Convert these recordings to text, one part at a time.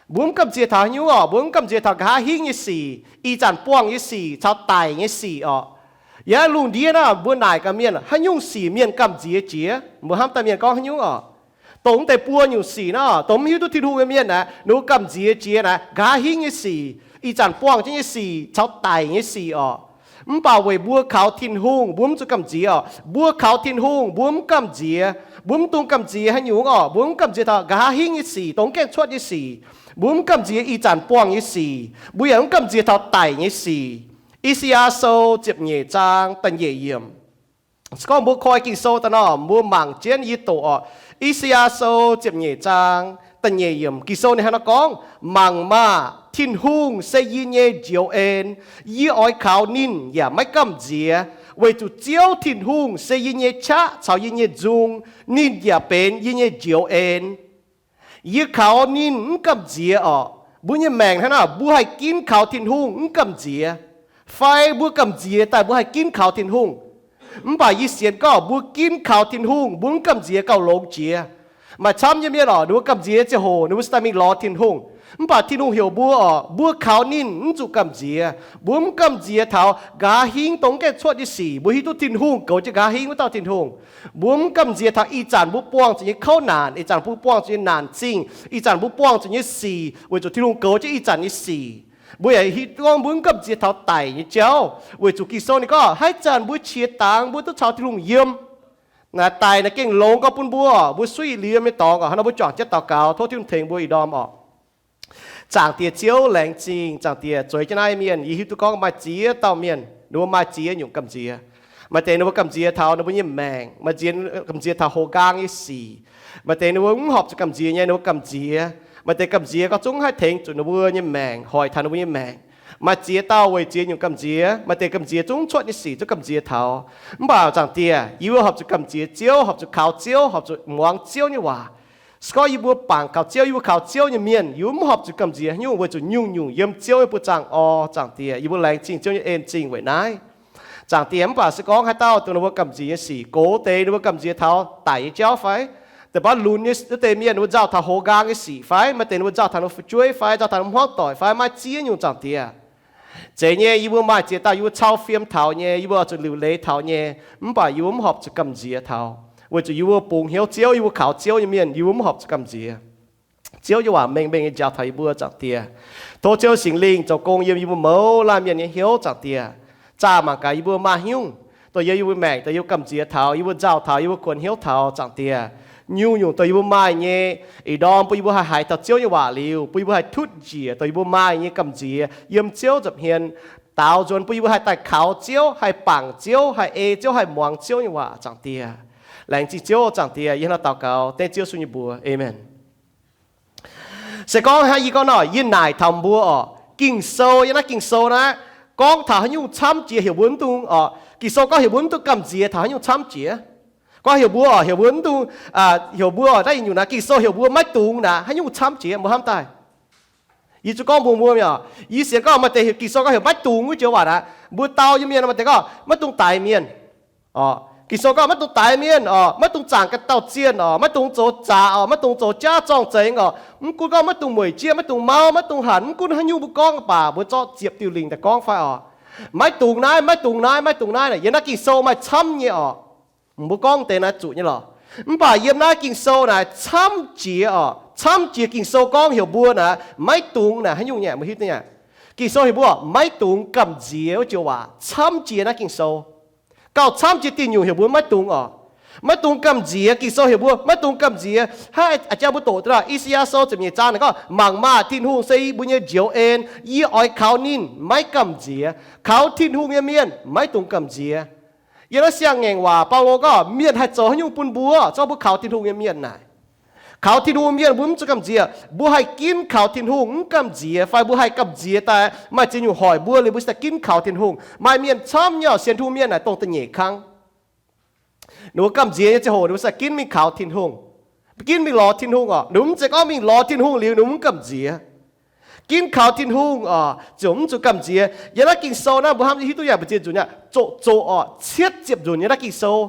Mbuo mv gamh nziex taux haaix nyungc orqc? Mbuo mv gamh nziex taux nqa'haav hingv nyei sic, ih zanc buangh nyei sic caux daic nyei sic orqc. Yaac lungh ndiev naaic mbuo naaic gaax mienh, haaix nyungc sic mienh gamh nziex jiex? Mbuo hnamv daaih mienh gorngv haaix nyungc orqc? Dongh mv deix buo nyungc sic naaic, dongh mv hiuv duqv Tin-Hungh nyei mienh naaic, ninh mbuo gamh nziex jiex naaic nqa'haav hingv nyei sic, ih zanc buangh jienv nyei sic caux daic nyei sic orqc. Mv baac weic mbuo kaux Tin-Hungh, mbuo mv zuqc gamh nziex orqc. Mbuo kaux Tin-Hungh, mbuo mv gamh nziex. Mbuo mv dungx gamh nziex haaix nyungc orqc? Mbuo mv gamh nziex taux nqa'haav hingv nyei sic, dongh gaengh cuotv nyei sic. Mbuo mv gamh nziex ih zanc buangh nyei sic. Mbuo yaac mv gamh nziex taux daic nyei sic. I^saa^yaa Sou ziepc nyeic zaang da'nyeic yiemc. Se gorngv mbuo koi Ging-Sou daaih nor, mbuo mangc jienv yie doqc orqc. I^saa^yaa Sou ziepc nyeic zaang da'nyeic yiemc, Ging-Sou ninh hnangv naaiv gorngv, Mangc maah! Tin-Hungh se yie nyei njoux en. Yie oix kaux ninh yaac maiv gamh nziex, weic zuqc Ziouv Tin-Hungh se yie nyei qaqv caux yie nyei nzung. Ninh yaac benx yie nyei njoux en. Yie kaux ninh mv gamh nziex orqc. Mbuo nyei maengc hnangv naaic, mbuo haih ginv kaux Tin-Hungh mv gamh nziex, fai mbuo gamh nziex daaih mbuo haih ginv kaux Tin-Hungh. Mv baac yie sienx gorngv mbuo ginv kaux Tin-Hungh mbuo mv gamh nziex gauh longx jiex. Maaih camv nyei mienh orqc, ninh mbuo gamh nziex ziangh hoc ninh mbuo daaih mingh lorz Tin-Hungh. Mv baac Tin-Hungh heuc mbuo orqc, mbuo kaux ninh mv zuqc gamh nziex. Mbuo mv gamh nziex taux nqa'haav hingv dongh gaengh cuotv nyei sic. Mbuo hiuv duqv Tin-Hungh goux jienv nqa'haav hingv wuov dauh Tin-Hungh. Mbuo mv gamh nziex taux ih zanc mbuo buangh zuqc nyei kouv naanc, ih zanc mbuo buangh zuqc nyei naanc zingh, ih zanc mbuo buangh zuqc nyei sic, weic zuqc Tin-Hungh goux jienv ih zanc nyei sic. Mbuo yaac hiuv duqv gorngv mbuo mv gamh nziex taux daic nyei jauv, weic zuqc Ging-Sou ninh gorngv haaix zanc mbuo qiex dangx mbuo duqv caux Tin-Hungh yiem, naaic daic naaic gengh longx gau bun mbuo. Mbuo suiv liuz yiem nyei dorngx orqc, hnangv nor mbuo juangc jienv daux gaux tov Tin-Hungh tengx mbuo ih ndorm orqc. Zaangc Diex Ziouv, laengz zingh Zaangc Diex zueiz jienv naaiv mienh. Yie hiuv duqv gorngv maaih ziex dauh mienh ninh mbuo maaih ziex nyungc gamh nziex. Maaih deix ninh mbuo gamh nziex taux ninh mbuo nyei maengc, maaih ziex gamh nziex taux houx nqaang nyei sic. Maaih deix ninh mbuo mv horpc zuqc gamh nziex nyei ninh mbuo gamh nziex. Maaih deix gamh nziex gorngv zungv haih tengx zuqc ninh mbuo nyei maengc, hoic taux ninh mbuo nyei maengc. Maaih ziex dauh weic ziex nyungc gamh nziex. Maaih deix gamh nziex zungv cuotv nyei sic zungv gamh nziex taux. Mv baac Zaangc Diex, yie mbuo horpc zuqc gamh nziex Ziouv, horpc zuqc kaux Ziouv, horpc zuqc muangx Ziouv nyei waac. Se gorngv yie mbuo bangc kaux Ziouv, yie mbuo kaux Ziouv nyei mienh, yie mbuo mv horpc zuqc gamh nziex nyungc weic zuqc nyungc-nyungc yiem Ziouv nyei buoz zaangc orqc. Zaangc Diex, yie mbuo laengz zingh Ziouv nyei en zingh weic naaiv. Zaangc Diex, mv baac se gorngv haaix dauh dongh ninh mbuo gamh nziex nyei sic, gox deix ninh mbuo gamh nziex taux daic nyei jauv fai, deix baav lunx nyei wuov deix mienh ninh mbuo nzauh taux houx nqaang nyei sic fai, maaih deix ninh mbuo nzauh taux ninh mbuo fu'jueiv fai, nzauh taux ninh mbuo hmuangv doic fai, maaih ziex nyungc Zaangc Diex. Zeiz nyei, yie mbuo maaih ziex dauh yie mbuo cau fiem taux nyei, yie mbuo oix zuqc liuc leiz taux nyei, mv baac yie mbuo mv horpc zuqc gamh nziex taux, weic zuqc yie mbuo bungx hnyouv Ziouv, yie mbuo kaux Ziouv nyei mienh, yie mbuo mv horpc zuqc gamh nziex. Ziouv nyei waac mengh mengh nyei njaaux taux yie mbuo, Zaangc Diex. Tov Ziouv Singx Lingh zoux gong yiem yie mbuo mouz laanh mienh nyei hnyouv, Zaangc Diex. Zaah mangc gaax yie mbuo maaih haaix nyungc dongh yiem yie mbuo maengc dongh yie mbuo gamh nziex taux, yie mbuo nzauh taux, yie mbuo kuonx hnyouv taux, Zaangc Diex. Nyungc-nyungc dongh yie mbuo maaih nyei, ih ndorm bun yie mbuo haih haiz taux Ziouv nyei waac liuz, bun yie mbuo haih tutv njiec dongh yie mbuo maaih nyei gamh nziex yiem Ziouv nza'hmien, daaux nzuonx bun yie mbuo haih daaih kaux Ziouv, haih bangc Ziouv, haih ei Ziouv, haih muangx Ziouv nyei waac, Zaangc Diex. Laengz zingh Ziouv, Zaangc Diex. Yie hnangv naaiv daux gaux dengv Ziouv Yesu nyei mbuox, aamen. Se gorngv hnangv yie gorngv nor, yie naaic taux mbuo orqc, Ging-Sou, yiem naaiv Ging-Sou naaiv gorngv taux haaix nyungc camv jiex heuc mbuo mv dungx orqc? Ging-Sou gorngv heuc mbuo mv dungx gamh nziex taux haaix nyungc camv jiex? Gorngv heuc mbuo orqc, heuc mbuo mv dungx, heuc mbuo orqc, naaiv nyungc naaic Ging-Sou heuc mbuo maiv dungx naaic, haaix nyungc camv jiex? Mbuo hnamv daaih. Yie zuqc gorngv mbuox mbuo mi'aqv, yie sienx gorngv maaih deix Ging-Sou gorngv heuc maiv dungx wuov joux waac naaic, mbuo dau nyei mienh maaih deix gorngv maiv dungx daix mienh. Ging-Sou gorngv maiv dungx daix mienh orqc, maiv dungx zaangc ga'dauh zienh orqc, maiv dungx zoux zaqc orqc, maiv dungx zoux jaav zorng-zengx orqc. Mv gunv gorngv maiv dungx mueic jieqv, maiv dungx mauv, maiv dungx hanc, mv gunv haaix nyungc mbuo gorngv baac mbuo zorqv ziepc diuh lingc daaih gorngv fai orqc, maiv dungx naaiv, maiv dungx naaiv, maiv dungx naaiv naaic, yiem naaiv Ging-Sou maaih camv nyei orqc. Mbuo gorngv deix naaiv zuqc nyei lorqc. Mv baac yiem naaiv Ging-Sou naaic camv jiex orqc, camv jiex Ging-Sou gorngv heuc mbuo naaic maiv dungx naaic haaix nyungc nyei, mbuo hiuv duqv nyei. Ging-Sou heuc mbuo maiv dungx gamh nziex wuov joux waac camv jiex naaiv Ging-Sou. Gauh camv jiex diuh nyungc heuc mbuo maiv dungx orqc. Maiv dungx gamh nziex. Ging-Sou heuc mbuo maiv dungx gamh nziex. Hnangv a'jang mbuo doqc daaih Esayaa Sou ziepc nyeic zaang naaic gorngv, mangc maah! Tin-Hungh se mbuo nyei njoux en. Yie oix kaux ninh maiv gamh nziex. Kaux Tin-Hungh nyei mienh maiv dungx gamh nziex. Yiem naaiv siang-ngaengc waac Baulo gorngv mienh haih zoux haaix nyungc bun mbuo, zorqv mbuo kaux Tin-Hungh nyei mienh naaic. Kaux Tin-Hungh mienh mbuo mv zuqc gamh nziex. Mbuo haih ginv kaux Tin-Hungh mv gamh nziex, fai mbuo haih gamh nziex daaih maaih ziex nyungc hoic mbuo liuz mbuo se daaih ginv kaux Tin-Hungh. Maaih mienh camv nyei orqc, sienx Tin-Hungh mienh naaic dongh da'nyeic kangv. Ninh mbuo gamh nziex nyei ziangh hoc ninh mbuo se daaih ginv mingh kaux Tin-Hungh, ginv mingh lorz Tin-Hungh orqc. Ninh mbuo mv zeiz gorngv mingh lorz Tin-Hungh liuz ninh mbuo mv gamh nziex. Ginv kaux Tin-Hungh orqc, ziouc mv zuqc gamh nziex. Yiem naaiv Ging-Sou naaiv mbuo hnamv hiuv duqv yaac mbu'ziex nzunc aqv, zoqc zoqc orqc, cietv ziepc nzunc yiem naaiv Ging-Sou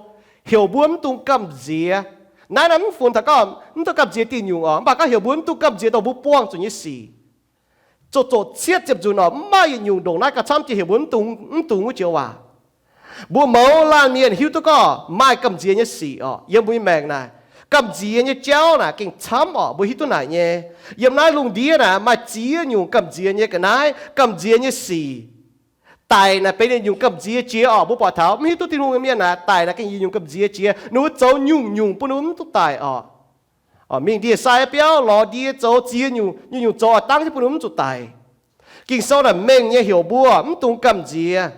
heuc mbuo mv dungx gamh nziex. Naaiv naaiv mv funx taux gorngv mv duqv gamh nziex diuh nyungc oc, mv baac gorngv heuc mbuo mv duqv gamh nziex dongh mbuo buangh zuqc nyei sic. Zoqc zoqc cietv ziepc nzunc oc, mv maaih yietc nyungc ndongc naaiv gauh camv jiex heuc mbuo mv dungx, mv dungx wuov joux waac. Mbuo mouz laanh mienh hiuv duqv gorngv maaih gamh nziex nyei sic oc. Yiem mbuo nyei maengc naaic, gamh nziex nyei jauv naaic gengh camv oc. Mbuo hiuv duqv naaic nyei. Yiem naaiv lungh ndiev naaic maaih ziex nyungc gamh nziex nyei ga'naaiv, gamh nziex nyei sic. Daic naaic benx yietc nyungc gamh nziex jiex oc. Mbuo buatc taux mv hiuv duqv Tin-Hungh nyei mienh naaic, daic naaic gengh yietc nyungc gamh nziex jiex. Ninh mbuo zoux nyungc-nyungc bun ninh mbuo mv zuqc daic oc. Mingh ndie-sai biauv lorz ndie zoux ziex nyungc, nyungc-nyungc zoux oix dangv jienv bun ninh mbuo mv zuqc daic. Ging-Sou naaic mengh nyei heuc mbuo mv dungx gamh nziex.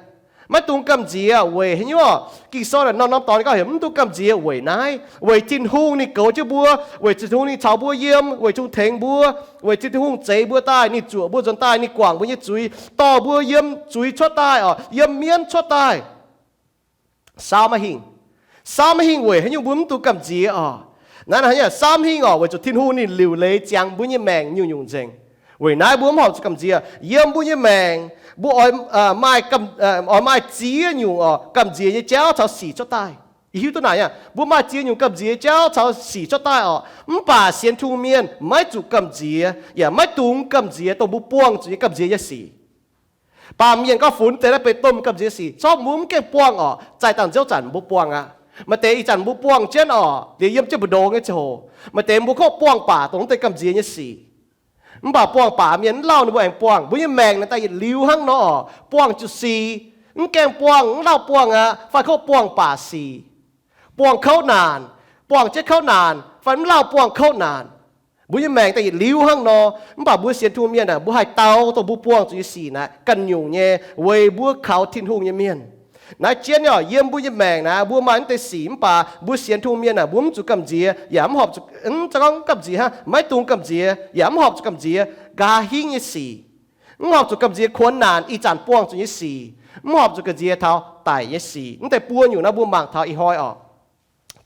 Maiv dungx gamh nziex weic haaix nyungc? Ging-Sou naaic norm-norm dorngx ninh gorngv heuc mv dungx gamh nziex weic naaiv, weic Tin-Hungh ninh goux jienv mbuo, weic Tin-Hungh ninh caux mbuo yiem, weic Tin-Hungh tengx mbuo, weic Tin-Hungh zeix mbuo daaih, ninh zuoqc mbuo nzuonx daaih, ninh guangc mbuo nyei zuiz, dorh mbuo yiem zuiz cuotv daaih oc, yiem mienv cuotv daaih. Saau maiv hingh. Saau maiv hingh weic haaix nyungc mbuo mv dungx gamh nziex oc? Naaiv naaic, saau maiv hingh oc, weic zuqc Tin-Hungh ninh liuc leiz ziangx mbuo nyei maengc nyungc-nyungc nzengc. Weic naaiv mbuo mv horpc zuqc gamh nziex. Yiem mbuo nyei maengc mbuo oix, oix maaih ziex nyungc oc gamh nziex nyei jauv caux sic cuotv daaih. Yie hiuv duqv naaic aqv, mbuo maaih ziex nyungc gamh nziex jauv caux sic cuotv daaih oc. Mv baac sienx Tin-Hungh mienh maiv zuqc gamh nziex, yaac maiv dungx gamh nziex dongh mbuo buangh zuqc nyei gamh nziex nyei sic. Baamh mienh gorngv funx deix naaiv benx domh gamh nziex sic, corc mbuo mv gaengh buangh oc. Zaih dangh nziouv zanc mbuo buangh aqv. Maaih deix ih zanc mbuo buangh jienv oc, liuz yiem jienv mbu'ndongx nyei ziangh hoc, maaih deix mbuo gorngv buangh baac dongh mv deix gamh nziex nyei sic. Mv baac buangh baac mienh mv lauh ninh mbuo aengx buangh. Mbuo nyei maengc naaic daaih yietc liuz hnangv nor oc, buangh zuqc sic, mv gaengh buangh, mv lauh buangh aqv, fai gorngv buangh baac sic, buangh kouv naanc, buangh jienv kouv naanc, fai mv lauh buangh kouv naanc. Mbuo nyei maengc daaih yietc liuz hnangv nor. Mv baac mbuo sienx Tin-Hungh mienh aah, mbuo haih dau dongh mbuo buangh zuqc nyei sic naaic ganh nyungc nyei, weic mbuo kaux Tin-Hungh nyei mienh. Naaiv jienv nyei oc, yiem mbuo nyei maengc naaic mbuo maaih mv deix sic, mv baac mbuo sienx Tin-Hungh mienh aah, mbuo mv zuqc gamh nziex, yaac mv horpc zuqc, mv gorngv gamh nziex hnangv, maiv dungx gamh nziex, yaac mv horpc zuqc gamh nziex nqa'haav hingv nyei sic. Mv horpc zuqc gamh nziex kuonx naanc ih zanc buangh zuqc nyei sic. Mv horpc zuqc gamh nziex taux daic nyei sic. Mv deix buo nyungc naaiv mbuo mangc taux ih hnoi oc.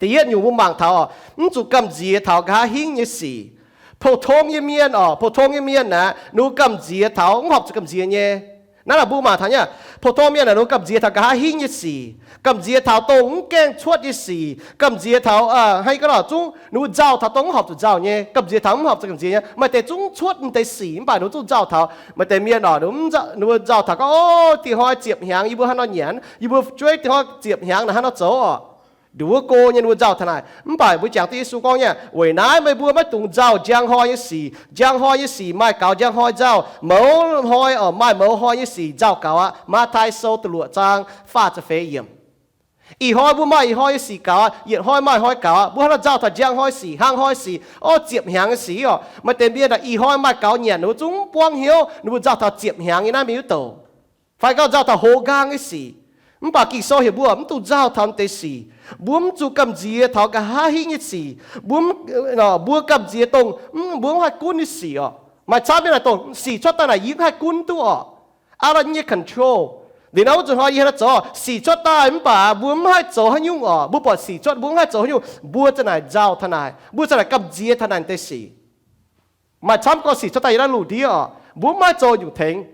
Da'yietv nyungc mbuo mangc taux oc, mv zuqc gamh nziex taux nqa'haav hingv nyei sic. Pou-tong nyei mienh oc, pou-tong nyei mienh naaic, ninh mbuo gamh nziex taux mv horpc zuqc gamh nziex nyei. Naaiv naaic mbuo mangc taux nyei, pou-tong mienh naaic ninh mbuo gamh nziex taux nqa'haav hingv nyei sic, gamh nziex taux dongh mv gaengh cuotv nyei sic, gamh nziex taux, haaix gorngv lorqc, zungv ninh mbuo nzauh taux dongh mv horpc zuqc nzauh nyei, gamh nziex taux mv horpc zuqc gamh nziex nyei. Maaih deix zungv cuotv mv deix sic, mv baac ninh mbuo zungv nzauh taux. Maaih deix mienh oc, ninh mbuo nzauh taux gorngv, O, diex hnoi ziepc hnyangx yie mbuo haaix nor nyanc, yie mbuo jueiv diex hnoi ziepc hnyangx naaic haaix nor zoux oc. Nduov go nyei ninh mbuo nzauh taux naaic. Mv baac mbuo jangx duqv Yesu gorngv nyei, weic naaiv meih mbuo maiv dungx nzauh njang hnoi nyei sic. Njang hnoi nyei sic maaih gaux njang hnoi nzauh, mouz hnoi oc maaih mouz hnoi nyei sic nzauh gaux aqv. Matv^taai Sou da'luoqc zaang faah ziepc feix yiemc. Ih hnoi mbuo maaih ih hnoi nyei sic gaux aqv, yietc hnoi maaih hnoi gaux aqv. Mbuo haaix nor nzauh taux njang hnoi sic, hnangv hnoi sic, o, ziepc hnyangx nyei sic oc. Maaih deix mienh ih hnoi maaih gaux nyanc, ninh mbuo zungv buangv hnyouv, ninh mbuo nzauh taux ziepc hnyangx nyei naaiv mingh wuov douc. Fai gorngv nzauh taux houx nqaang nyei sic. Mv baac Ging-Sou heuc mbuo mv dungx nzauh taux naaiv deix sic. Mbuo mv zuqc gamh nziex taux nqa'haav hingv nyei sic. Mbuo, mbuo gamh nziex dongh mbuo mv haih gunv nyei sic oc. Maaih camv nyei naaic dongh sic cuotv daaih naaic yie mv haih gunv duqv oc. Out of nyei control. Liuz naaiv wuov zanc hnoi yie hnangv naaiv zoux, sic cuotv daaih mv baac mbuo mv haih zoux haaix nyungc oc. Mbuo buatc sic cuotv mbuo mv haih zoux haaix nyungc, mbuo za'gengh naaic nzauh taux naaic, mbuo za'gengh naaic gamh nziex taux naaic deix sic. Maaih camv gorngv sic cuotv daaih yiem naaiv lungh ndiev oc, mbuo mv haih zoux nyungc tengx.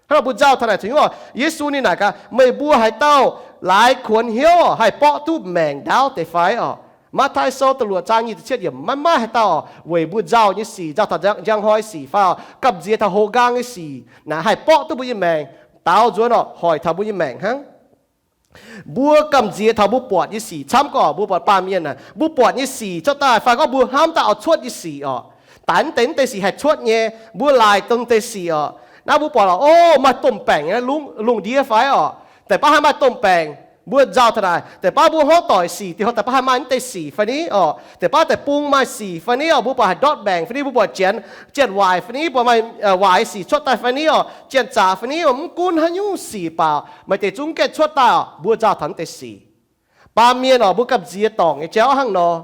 Hnangv nor mbuo nzauh taux naaic cingx oc, Yesu ninh naaic gaax, meih mbuo haaix dauh laaix kuonx hnyouv haih borqv duqv maengc ndaauv deix fai oc? Matv^taai Sou da'luoqc zaang nyic ziepc cietv yiemc, maiv maaih haaix dauh oc, weic mbuo nzauh nyei sic, nzauh taux njang hnoi sic fai oc, gamh nziex taux houx nqaang nyei sic naaic haih borqv duqv mbuo nyei maengc. Daaux nzuonx oc, hoic taux mbuo nyei maengc hnangv. Mbuo gamh nziex taux mbuo buatc nyei sic camv gorqv. Mbuo buatc baamh mienh aah, mbuo buatc nyei sic cuotv daaih fai gorngv mbuo hnamv daaih oix cuotv nyei sic oc, daaih mv deix mv deix sic haih cuotv nyei, mbuo laaic dongh deix sic oc. Naaiv mbuo buatc oc, o, maaih domh baengc nyei lungh ndiev fai oc, deix baav haih maaih domh baengc, mbuo nzauh taux naaic, deix baav mbuo hmuangv doic sic, deix baav haih maaih mv deix sic fai ni oc, deix baav deic-bung maaih sic fai ni oc, mbuo buatc haih ndortv maengc fai ni, mbuo buatc janx, janx waaic fai ni, buatc maaih waaic sic cuotv daaih fai ni oc, janx-zaqc fai ni oc, mv gunv haaix nyungc sic baac maaih deix zungv gaengh cuotv daaih oc, mbuo nzauh taux mv deix sic. Baamh mienh oc, mbuo gamh nziex dorngc nyei jauv hnangv nor.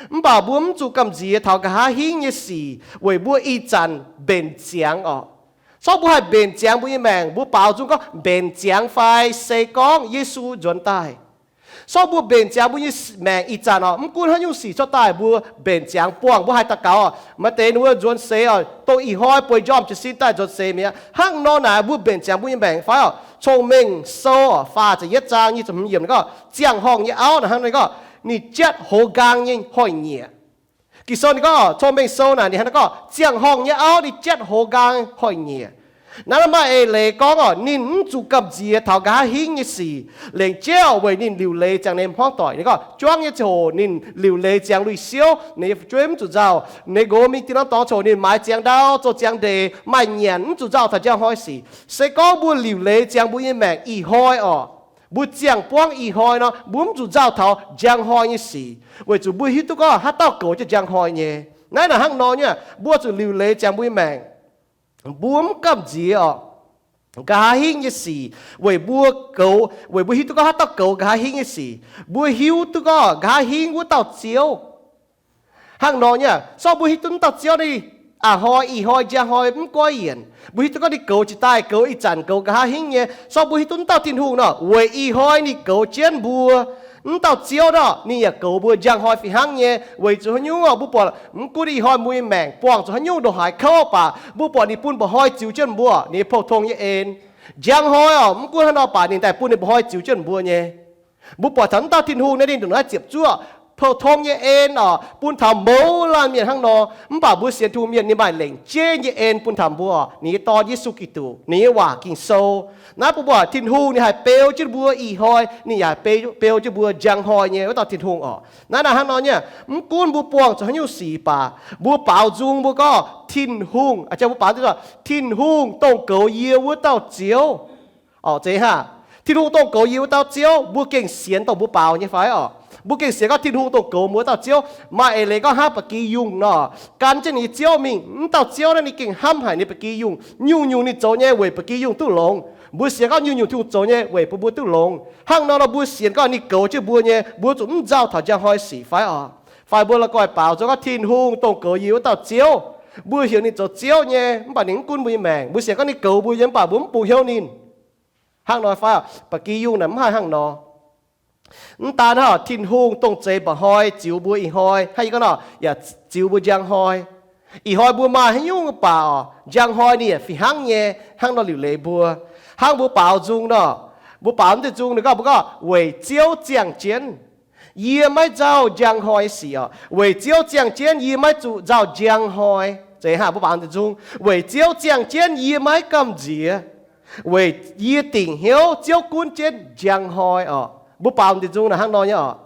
Mv baac mbuo mv zuqc gamh nziex taux nqa'haav hingv nyei sic weic mbuo ih zanc mbenc ziangx oc. Corc mbuo haih mbenc ziangx mbuo nyei maengc, mbuo baaux nzung gorngv mbenc ziangx fai se gorngv Yesu nzuonx daaih. Corc mbuo mbenc ziangx mbuo nyei maengc ih zanc oc, mv gunv haaix nyungc sic cuotv daaih mbuo mbenc ziangx buangh, mbuo haih daux gaux oc. Maaih deix ninh mbuo nzuonx seix oc, dongh ih hnoi bueix njormh jiez sin daaih nzuonx seix mi'aqv. Hnangv nor naaic mbuo mbenc ziangx mbuo nyei maengc fai oc? Cong-Mengh Sou oc, faah ziepc yietv zaang nyic ziepc hmz yiemc gorngv, ziangh horngh nyei auv naaic hnangv nor gorngv, ninh jatv hoz nqaang nyei hnoi-nyieqc. Ging-Sou ninh gorngv, Cong-Mengh Sou naaic ninh hnangv naaiv gorngv, ziangh horngh nyei auv ninh jatv hoz nqaang hnoi-nyieqc. Naaiv maaih eix leiz gorngv oc, ninh mv zuqc gamh nziex taux nqa'haav hingv nyei sic. Lengc jeiv weic ninh liuc leiz ziangx ninh hmuangv doic. Ninh gorngv juangv nyei ziangh hoc ninh liuc leiz ziangx lui-siouv, ninh nyei fu'jueiv mv zuqc nzauh. Ninh nqox mingh dieh norm dorngx coc ninh maaiz ziangx ndau, zoux ziangx ndeic, maaih nyanc, mv zuqc nzauh taux njang hnoi sic. Se gorngv mbuo liuc leiz ziangx mbuo nyei maengc ih hnoi oc, mbuo ziangh buangv ih hnoi nor, mbuo mv zuqc nzauh taux njang hnoi nyei sic, weic zuqc mbuo hiuv duqv gorngv haaix dauh goux jienv njang hnoi nyei. Naaiv naaic hnangv nor nyei, mbuo zuqc liuc leiz ziangx mbuo nyei maengc. Mbuo mv gamh nziex oc, nqa'haav hingv nyei sic, weic mbuo goux, weic mbuo hiuv duqv gorngv haaix dauh goux nqa'haav hingv nyei sic. Mbuo hiuv duqv gorngv nqa'haav hingv wuov dauh Ziouv. Hnangv nor nyei, sorng mbuo hiuv duqv wuov dauh Ziouv ninh a'hnoi, ih hnoi, njang hnoi mv goiv yienc. Mbuo hiuv duqv gorngv ninh goux jiex daaih, goux ih zanc, goux nqa'haav hingv nyei. Sorng mbuo hiuv duqv wuov dauh Tin-Hungh nor, weic ih hnoi ninh goux jienv mbuo. Wuov dauh Ziouv nor, ninh yaac goux mbuo njang hnoi fih hnangv nyei. Weic zuqc haaix nyungc oc, mbuo buatc mv gunv ih hnoi mbuo nyei maengc buangh zuqc haaix nyungc ndongc haaix kouv baac, mbuo buatc ninh bun mba'hnoi ziux jienv mbuo, ninh nyei pou-tong nyei en. Njang hnoi oc, mv gunv haaix nor baac ninh daaih bun ninh mba'hnoi ziux jienv mbuo nyei. Mbuo buatc taux wuov dauh Tin-Hungh naaiv ninh ndongc naaiv ziepc zuoqv pou-tong nyei en oc, bun taux mouz laanh mienh hnangv nor. Mv baac mbuo sienx Tin-Hungh mienh ninh maaih lengc jeiv nyei en bun taux mbuo, ninh nyei Dorn Yesu Giduc, ninh nyei waac Ging-Sou. Naaiv bun mbuo buatc Tin-Hungh ninh haih beu jienv mbuo ih hnoi, ninh yaac haih beu, beu jienv mbuo njang hnoi nyei wuov dauh Tin-Hungh oc. Naaiv naaic hnangv nor nyei, mv gunv mbuo buangh zuqc haaix nyungc sic baac, mbuo baaux nzung mbuo gorngv Tin-Hungh, aa, mbuo baaux nzung, Tin-Hungh dongh goux yie wuov dauh Ziouv. Oc, zeiz hnangv, Tin-Hungh dongh goux yie wuov dauh Ziouv, mbuo gengh sienx dongh mbuo baaux nyei fai oc? Mbuo gengh sienx gorngv Tin-Hungh dongh goux mbuo wuov dauh Ziouv. Maaih eix leiz gorngv hnangv ba'gi yungh nor, gan jienv ninh nyei ziouv mingh, wuov dauh Ziouv naaiv ninh gengh hnamv haic ninh ba'gi yungh. Nyungc-nyungc ninh zoux nyei weic ba'gi yungh duqv longx. Mbuo sienx gorngv nyungc-nyungc Tin-Hungh zoux nyei weic bun mbuo duqv longx. Hnangv nor nor mbuo sienx gorngv ninh goux jienv mbuo nyei, mbuo zuqc mv nzauh taux njang hnoi sic fai oc? Fai mbuo la'guaih baaux nzung gorngv Tin-Hungh dongh goux yie wuov dauh Ziouv. Mbuo heuc ninh zoux Ziouv nyei, mv baac ninh mv gunv mbuo nyei maengc. Mbuo sienx gorngv ninh goux mbuo nyei, mv baac mbuo mv bungx hnyouv ninh. Hnangv nor fai oc? Ba'gi yungh naaic mv haih hnangv nor. Mv daan hnangv, Tin-Hungh dongh zeix mba'hnoi ziux mbuo ih hnoi, hnangv yie gorngv nor, yaac ziux mbuo njang hnoi. Ih hnoi mbuo maaih haaix nyungc baac oc, njang hnoi ninh yaac fih hnangv nyei hnangv nor liuc leiz mbuo. Hnangv mbuo baaux nzung nor, mbuo baaux mv deix nzung ninh gorngv, mbuo gorngv, weic Ziouv ziangh jienv yie maiv nzauh njang hnoi sic oc. Weic Ziouv ziangh jienv yie maiv zuqc nzauh njang hnoi. Zeiz hnangv mbuo baaux deix nzung, weic Ziouv ziangh jienv yie maiv gamh nziex, weic yie dingc hnyouv Ziouv gunv jienv njang hnoi oc. Mbuo baaux deix nzung naaic hnangv nor nyei oc.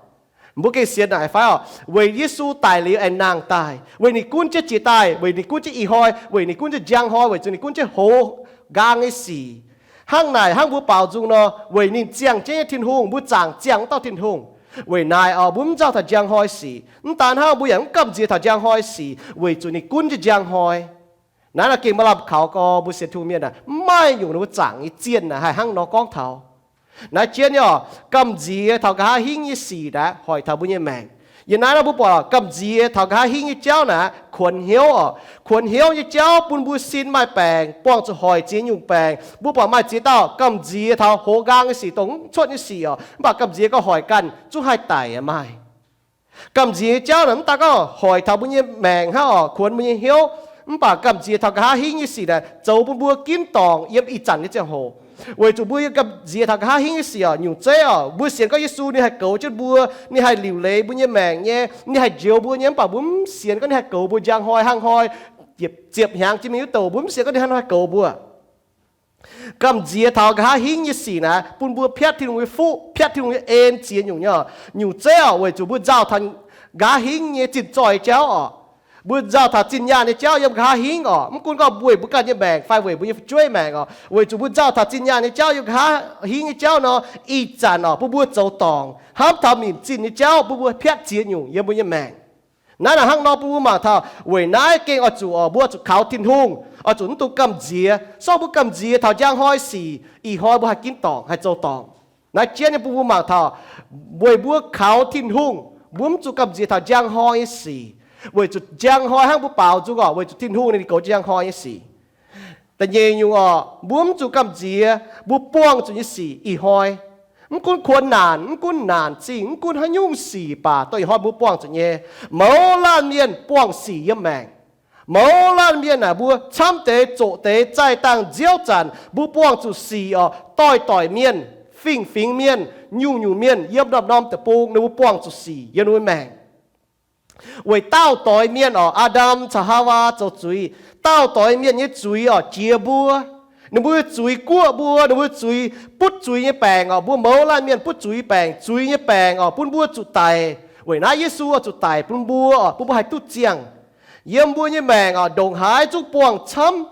Mbuo gengh sienx naaic fai oc? Weic Yesu daic liuz aengx nangh daaih, weic ninh gunv jienv jiex daaih, weic ninh gunv jienv ih hnoi, weic ninh gunv jienv njang hnoi, weic zuqc ninh gunv jienv hoz nqaang nyei sic. Hnangv naaic hnangv mbuo baaux nzung nor, weic ninh ziangh jienv nyei Tin-Hungh, mbuo zaangc ziangh wuov dauh Tin-Hungh. Weic naaic oc, mbuo mv nzauh taux njang hnoi sic. Mv daan hnangv, mbuo yaac mv gamh nziex taux njang hnoi sic, weic zuqc ninh gunv jienv njang hnoi. Naaiv nor gengh maaih lamh kaux gorx mbuo sienx Tin-Hungh mienh aah, mv maaih nyungc ninh mbuo zaangc nyei zienh naaic haih hnangv nor gorngv taux. Naaiv jienv nyei oc, gamh nziex taux nqa'haav hingv nyei sic naaic hoic taux mbuo nyei maengc. Yiem naaiv nor mbuo buatc gamh nziex taux nqa'haav hingv nyei jauv naaic kuonx hnyouv oc. Kuonx hnyouv nyei jauv bun mbuo sin maaih baengc, buangh zuqc hoic ziex nyungc baengc. Mbuo buatc maaih ziex dauh gamh nziex taux hoz nqaang nyei sic, dongh mv cuotv nyei sic oc, mv baac gamh nziex gauh hoic ganh zungv haih daic aqv maaih. Gamh nziex nyei jauv naaic mv daan gorngv hoic taux mbuo nyei maengc hnangv oc, kuonx mbuo nyei hnyouv, mv baac gamh nziex taux nqa'haav hingv nyei sic naaic zoux bun mbuo ginv dorngc yiem ih zanc nyei ziangh hoc. Weic zuqc mbuo yiem gamh nziex taux nqa'haav hingv nyei sic oc, nyungc zeiv oc, mbuo sienx gorngv Yesu ninh haih goux jienv mbuo, ninh haih liuc leiz mbuo nyei maengc nyei, ninh haih njoux mbuo nyei, mv baac mbuo mv sienx gorngv ninh haih goux mbuo njang hnoi hnangv hnoi, ziepc hnyangx jiex mingh wuov douc, mbuo mv sienx gorngv ninh hnangv nor haih goux mbuo. Gamh nziex taux nqa'haav hingv nyei sic naaic bun mbuo piatv Tin-Hungh nyei fuqv, piatv Tin-Hungh nyei en ziex nyungc nyei oc. Nyungc zeiv oc, weic zuqc mbuo nzauh taux nqa'haav hingv nyei zinh zoih jauv oc. Mbuo nzauh taux zinh nyaanh nyei jauv yiem nqa'haav hingv oc. Mv gunv gorngv weic mbuo ganh nyei maengc fai weic mbuo nyei fu'jueiv maengc oc, weic zuqc mbuo nzauh taux zinh nyaanh nyei jauv yiem nqa'haav hingv nyei jauv nor, ih zanc oc bun mbuo zoux dorngc. Hnamv taux minc zinh nyei jauv bun mbuo piatv ziex nyungc yiem mbuo nyei maengc. Naaiv naaic hnangv nor bun mbuo mangc taux, weic naaiv gengh oix zuqc oc, mbuo zuqc kaux Tin-Hungh, oix zuqc mv dungx gamh nziex. Sorng mbuo gamh nziex taux njang hnoi sic, ih hnoi mbuo haih ginv dorngc, haih zoux dorngc. Naaiv jienv nyei bun mbuo mangc taux, weic mbuo kaux Tin-Hungh, mbuo mv zuqc gamh nziex taux njang hnoi nyei sic, weic zuqc njang hnoi hnangv mbuo baaux nzung oc, weic zuqc Tin-Hungh ninh goux njang hnoi nyei sic. Da'nyeic nyungc oc, mbuo mv zuqc gamh nziex mbuo buangh zuqc nyei sic ih hnoi. Mv gunv kuonx naanc, mv gunv naanc zingh, mv gunv haaix nyungc sic baac, dongh ih hnoi mbuo buangh zuqc nyei. Mouz laanh mienh buangh sic yiem maengc. Mouz laanh mienh aah, mbuo camv deix zoqc deix zaih dangh nziouv zanc, mbuo buangh zuqc sic oc, doix-doix mienh fingx-fingx mienh, nyungc-nyungc mienh yiem norm-norm deic-bung ninh mbuo buangh zuqc sic yiem ninh mbuo maengc. Weic daauh doix mienh orqc, Aa^ndam caux Haawaa zoux zuiz. Daauh doix mienh nyei zuiz orqc jiex mbuo. Ninh mbuo zuiz guoqv mbuo, ninh mbuo zuiz butv zuiz nyei baengc orqc. Mbuo mouz laanh mienh butv zuiz baengc, zuiz nyei baengc orqc bun mbuo zuqc daic. Weic naaiv Yesu oix zuqc daic bun mbuo orqc, bun mbuo haih duqv ziangh. Yiem mbuo nyei maengc orqc, ndongc haaix zungv buangh camv,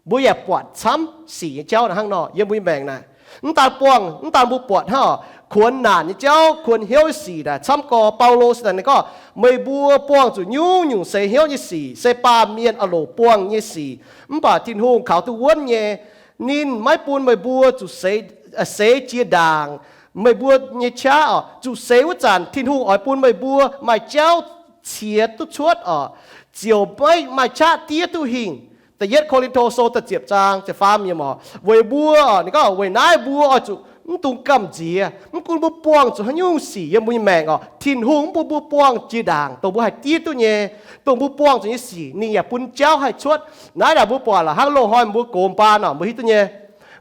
mbuo yaac buatc camv sic nyei jauv naaic hnangv nor. Yiem mbuo nyei maengc naaic, mv daan buangh, mv daan mbuo buatc hnangv orqc, kuonx naanc nyei jauv, kuonx hnyouv nyei sic naaic camv gorx. Baulo se daaih ninh gorngv, meih mbuo buangh zuqc nyungc-nyungc seix hnyouv nyei sic, se baamh mienh oix longc buangh nyei sic. Mv baac Tin-Hungh kaux duqv wuonv nyei. Ninh maiv bun meih mbuo zuqc seix, seix jiex ndaangc. Meih mbuo nyei qaqv orqc, zuqc seix wuov zanc Tin-Hungh oix bun meih mbuo maaih jauv qiex duqv cuotv orqc, ziouc maiv maaih qaqv diev duqv hingh. Da'yietv Ko^lin^to Sou da'ziepc zaang ziepc faam yiemc orqc, weic mbuo orqc, ninh gorngv weic naaiv mbuo oix zuqc mv dungx gamh nziex. Mv gunv mbuo buangh zuqc haaix nyungc sic yiem mbuo nyei maengc orqc, Tin-Hungh mv bun mbuo buangh jiex ndaangc dongh mbuo haih diev duqv nyei. Dongh mbuo buangh zuqc nyei sic ninh yaac bun jauv haih cuotv. Naaiv naaic mbuo buatc la'hnangv loz-hnoi mbuo gox mbaan orqc, mbuo hiuv duqv nyei.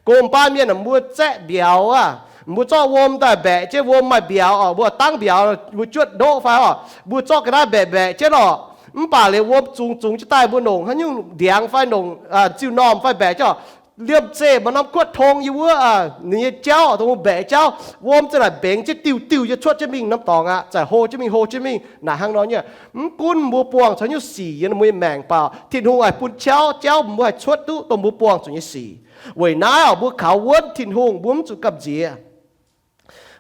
Gox mbaan mienh mbuo zaeqv mbiauz aqv, mbuo zorqv wuom daaih mbaeqc jienv, wuom maaih mbiauz orqc, mbuo dangv mbiauz, mbuo juotv ndoqv fai orqc, mbuo zorqv ga'naaiv mbaeqc mbaeqc jienv orqc. Mv baac liuz wuom zungx zungx jienv daaih mbuo nongc haaix nyungc ndiangx fai nongc ziuh normh fai mbaeqc jienv orqc, liemh zeih maaih norm kuotv tong yiem wuov, ninh nyei jauv dongh mbaeqc jauv, wuom za'naaic mbengx jienv diuh diuh nyei cuotv jienv mingh norm dorngx aqv, za'gengh hlo jienv mingh, hlo jienv mingh naaic hnangv nor nyei. Mv gunv mbuo buangh zuqc haaix nyungc sic yien mbuo nyei maengc baac Tin-Hungh haih bun jauv, jauv mbuo haih cuotv duqv dongh mbuo buangh zuqc nyei sic. Weic naaiv orqc, mbuo kaux wuonv Tin-Hungh mbuo mv zuqc gamh nziex.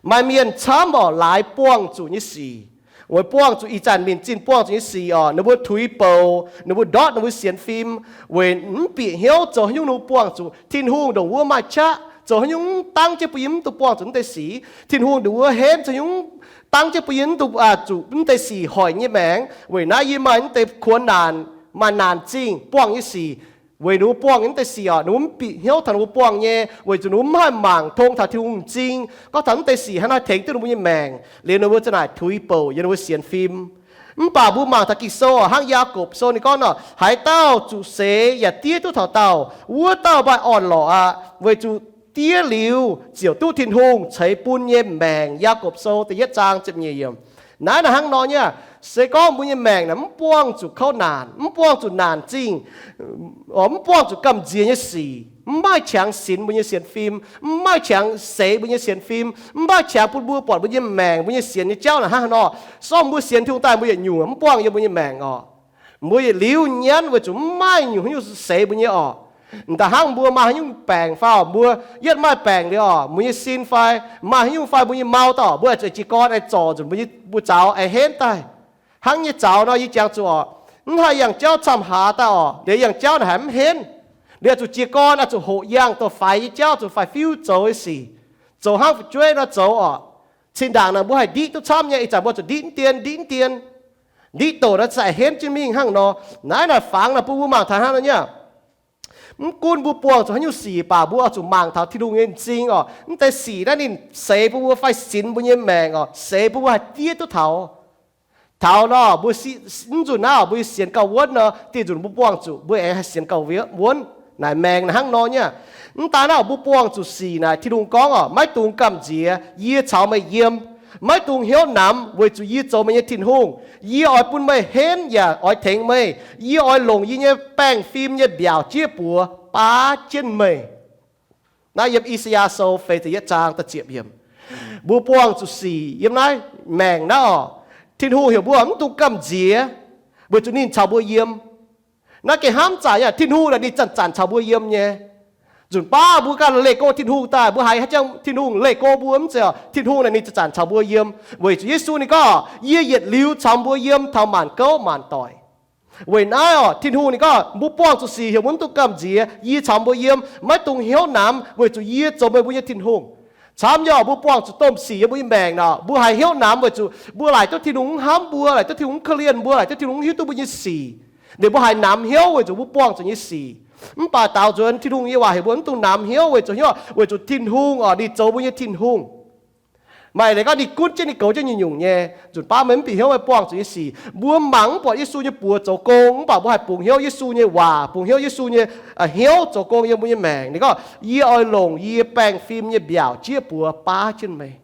Maaih mienh camv orqc, laaix buangh zuqc nyei sic, weic buangh zuqc ih zanc minc zinh buangh zuqc nyei sic orqc, ninh mbuo tuix bouc, ninh mbuo ndortv ninh mbuo sienx fim, weic mv bieqc hnyouv zoux haaix nyungc ninh mbuo buangh zuqc. Tin-Hungh ndongc wuov maaih qaqv, zoux haaix nyungc mv dangv jienv bun yie mv dungx buangh zuqc mv deix sic. Tin-Hungh ndongc wuov henv zoux haaix nyungc dangv jienv bun yie mv dungx zuqc mv deix sic hoic nyei maengc. Weic naaiv yie maaih mv deix kuonx naanc, maaih naanc zingh buangh nyei sic, weic ninh mbuo buangh nyei mv deix sic orqc, ninh mbuo mv bieqc hnyouv taux ninh mbuo buangh nyei, weic zuqc ninh mbuo mv haih mangc tong taux Tin-Hungh m'zing gorngv taux mv deix sic hnangv naaiv tengx duqv ninh mbuo nyei maengc. Liuz ninh mbuo za'naaic tuix bouc yiem ninh mbuo sienx fim. Mv baac mbuo mangc taux Ging-Sou orqc, hnangv Yaagorpc Sou ninh gorngv nor, haaix dauh zuqc seix yaac diev duqv taux daauh, wuov dauh maaih orn-lorqc aqv, weic zuqc diev liuz ziouc duqv Tin-Hungh ceix bun nyei maengc. Yaagorpc Sou da'yietv zaang ziepc nyeic yiemc. Naaiv naaic hnangv nor nyei aqv. Se gorngv mbuo nyei maengc naaic mv buangh zuqc kouv naanc, mv buangh zuqc naanc zingh, mv buangh zuqc gamh nziex nyei sic, mv maaih qangx sinx mbuo nyei sienx fim, mv maaih qangx seix mbuo nyei sienx fim, mv maaih qangx bun mbuo buatc mbuo nyei maengc, mbuo nyei sienx nyei jauv naaic hnangv haaix nor. Se gorngv mbuo sienx Tin-Hungh daaih mbuo yietc nyungc mv buangh yiem mbuo nyei maengc orqc. Mbuo yietc liuz nyanv weic zuqc mv maaih nyungc haaix nyungc seix mbuo nyei orqc. M'daaih hnangv mbuo maaih haaix nyungc baengc fai orqc, mbuo yietv maaih baengc liuz orqc, mbuo nyei sin fai maaih haaix nyungc fai mbuo nyei mau daaih orqc, mbuo oix zuqc jiez gorn aengx zorc nzunc mbuo nyei, mbuo zaux aengx henv daaih. Hnangv nyei zaux nor yie jangx zuqc orqc, mv haih yangh jauv camv-hlaax daaih orqc, liuz yangh jauv naaic haiz mv henv. Liuz zuqc jiez gorn oix zuqc hoqc yangh dongh faix nyei jauv, zuqc faix-fiuv zoux nyei sic, zoux hnangv fu'jueiv nor zoux orqc. Cin-ndaangc naaic mbuo haih ndiqv duqv camv nyei, ih zanc mbuo zuqc ndiqv mv dien, ndiqv mv dien, ndiqv douc naaic za'gengh henv jienv mingh hnangv nor. Naaiv naaic fangx naaic bun mbuo mangc taux hnangv nor nyei aqv. Mv gunv mbuo buangh zuqc haaix nyungc sic baac mbuo oix zuqc mangc taux Tin-Hungh nyei m'zing orqc. Mv deix sic naaiv ninh seix bun mbuo fai sinx mbuo nyei maengc orqc, seix bun mbuo haih diev duqv taux. Taux nor mbuo, mv nzunc naaiv orqc, mbuo sienx gauh wuonv nor, dieh nzunc mbuo buangh zuqc mbuo aengx haih sienx gauh wuonv. Naaic maengx naaic hnangv nor nyei aqv. Mv daan naaiv orqc, mbuo buangh zuqc sic naaic Tin-Hungh gorngv orqc, maiv dungx gamh nziex, yie caux meih yiem. Maiv dungx hnyouv namx weic zuqc yie zoux meih nyei Tin-Hungh. Yie oix bun meih henv yaac oix tengx meih. Yie oix longc yie nyei baengh fim nyei mbiaauc jieqv buoz baav jienv meih. Naaiv yiem I^saa^yaa Sou feix ziepc yietv zaang da'ziepc yiemc. Mbuo buangh zuqc sic yiem naaiv maengc naaiv orqc, Tin-Hungh heuc mbuo mv dungx gamh nziex weic zuqc ninh caux mbuo yiem. Naaiv gengh hnamv zaqc nyei aqv. Tin-Hungh naaic ninh zanc-zanc caux mbuo yiem nyei. Nzunc baav mbuo ganh leih go Tin-Hungh daaih, mbuo haiz haaix jangx Tin-Hungh leih go mbuo mv zeiz orqc. Tin-Hungh naaic ninh zanc-zanc caux mbuo yiem, weic zuqc Yesu ninh gorngv, yie yietc liuz caux mbuo yiem taux maanc gouv maanc doic. Weic naaiv orqc, Tin-Hungh ninh gorngv mbuo buangh zuqc sic heuc mbuo mv dungx gamh nziex, yie caux mbuo yiem, maiv dungx hnyouv namx weic zuqc yie zoux meih mbuo nyei Tin-Hungh. Camv nyei orqc, mbuo buangh zuqc domh sic yiem mbuo nyei maengc nor, mbuo haiz hnyouv namx weic zuqc mbuo laaic duqv Tin-Hungh mv hnamv mbuo, laaic duqv Tin-Hungh mv korv-lienh mbuo, laaic duqv Tin-Hungh mv hiuv duqv mbuo nyei sic. Ninh mbuo haiz namx hnyouv weic zuqc mbuo buangh zuqc nyei sic. Mv baac daaux nzuonx Tin-Hungh nyei waac heuc mbuo mv dungx namx hnyouv weic zuqc hnyouv, weic zuqc Tin-Hungh orqc, ninh zoux mbuo nyei Tin-Hungh. Maaih leiz gorngv ninh gunv jienv, ninh goux jienv nyungc-nyungc nyei. Nzunc baav meih mv bieqc hnyouv meih buangh zuqc nyei sic. Mbuo mangc mv buatc Yesu nyei buoz zoux gong, mv baac mbuo haih bungx hnyouv Yesu nyei waac, bungx hnyouv Yesu nyei, aa, hnyouv zoux gong yiem mbuo nyei maengc. Ninh gorngv, yie oix longc yie baengh fim nyei mbiaauc jieqv buoz baav jienv meih.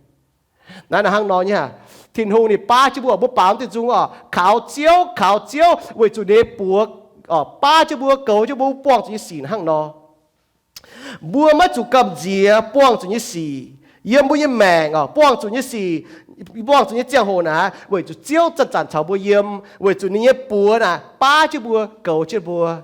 Naaiv hnangv nor nyei aqv. Tin-Hungh ninh baav jienv mbuo, mbuo baaux diuh nzung oc, kaux Ziouv, kaux Ziouv weic zuqc ninh nyei buoz oc, baav jienv mbuo, goux jienv mbuo buangh zuqc nyei sic hnangv nor. Mbuo maiv zuqc gamh nziex buangh zuqc nyei sic yiem mbuo nyei maengc oc, buangh zuqc nyei sic, buangh zuqc nyei ziangh hoc naaic, weic zuqc Ziouv zanc-zanc caux mbuo yiem, weic zuqc ninh nyei buoz naaic baav jienv mbuo, goux jienv mbuo.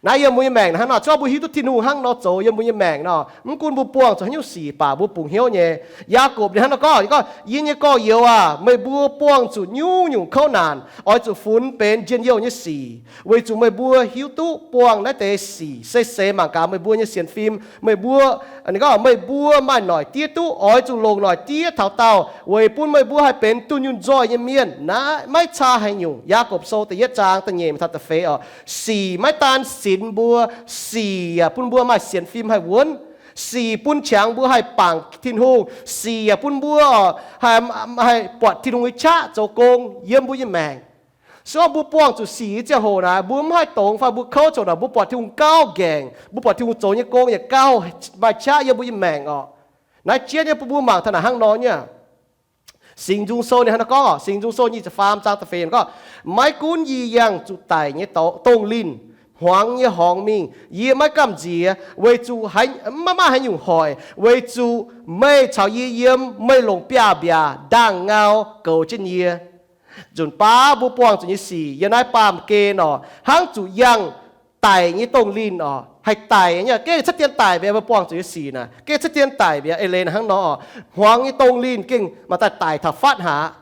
Naaiv yiem mbuo nyei maengc hnangv nor, se gorngv mbuo hiuv duqv Tin-Hungh hnangv nor zoux yiem mbuo nyei maengc nor, mv gunv mbuo buangh zuqc haaix nyungc sic baac mbuo bungx hnyouv nyei. Yaagorpc ninh hnangv nor gorngv, ninh gorngv, Yie nyei gorx-youz aac, meih mbuo buangh zuqc nyungc-nyungc kouv naanc, oix zuqc funx benx njien-youh nyei sic, weic zuqc meih mbuo hiuv duqv buangh naaiv deix sic se seix mangc gaax meih mbuo nyei sienx fim. Meih mbuo, ninh gorngv, meih mbuo maaih noic diev duqv, oix zuqc longc noic diev taux daauh, weic bun meih mbuo haih benx dunh yunh nzoih nyei mienh. Naaiv maiv caa haaix nyungc. Yaagorpc Sou da'yietv zaang da'nyeic taux da'feix oc. Sic maiv daan sinx mbuo, sic yaac bun mbuo maaih sienx fim haih wuonv. Sic bun qangx mbuo haih bangc Tin-Hungh. Sic yaac bun mbuo haih, haih buatc Tin-Hungh nyei qaqv zoux gong yiem mbuo nyei maengc. Se gorngv mbuo buangh zuqc sic nyei ziangh hoc naaic, mbuo mv haih dongz fai mbuo kouv ziangh hoc naaic, mbuo buatc Tin-Hungh gauh nqaengc, mbuo buatc Tin-Hungh zoux nyei gong yaac gauh maaih qaqv yiem mbuo nyei maengc oc. Naaiv jienv nyei bun mbuo mangc taux naaic hnangv nor nyei. Singx Nzung Sou ninh hnangv nor gorngv oc, Singx Nzung Sou nyic ziepc faam zaang da'feix gorngv, Maiv gunv yie yangh zuqc daic nyei dongh linh, hmuangx nyei horngz mingh, yie maiv gamh nziex, weic zuqc maiv maaih haaix nyungc hoic, weic zuqc meih caux yie yiem, meih longc biaav-mbiaac ndaangh ngau goux jienv yie. Nzunc baav mbuo buangh zuqc nyei sic yiem naaiv baamh gen oc, hnangv zuqc yangh daic nyei dongh linh oc, haih daic nyei, gengh cuotv dien daic mbiauz. Mbuo buangh zuqc nyei sic naaic gengh cuotv dien daic mbiauz. Eix leiz naaic hnangv nor oc, hmuangx nyei dongh linh gengh maaih daaih daic taux fatv haic.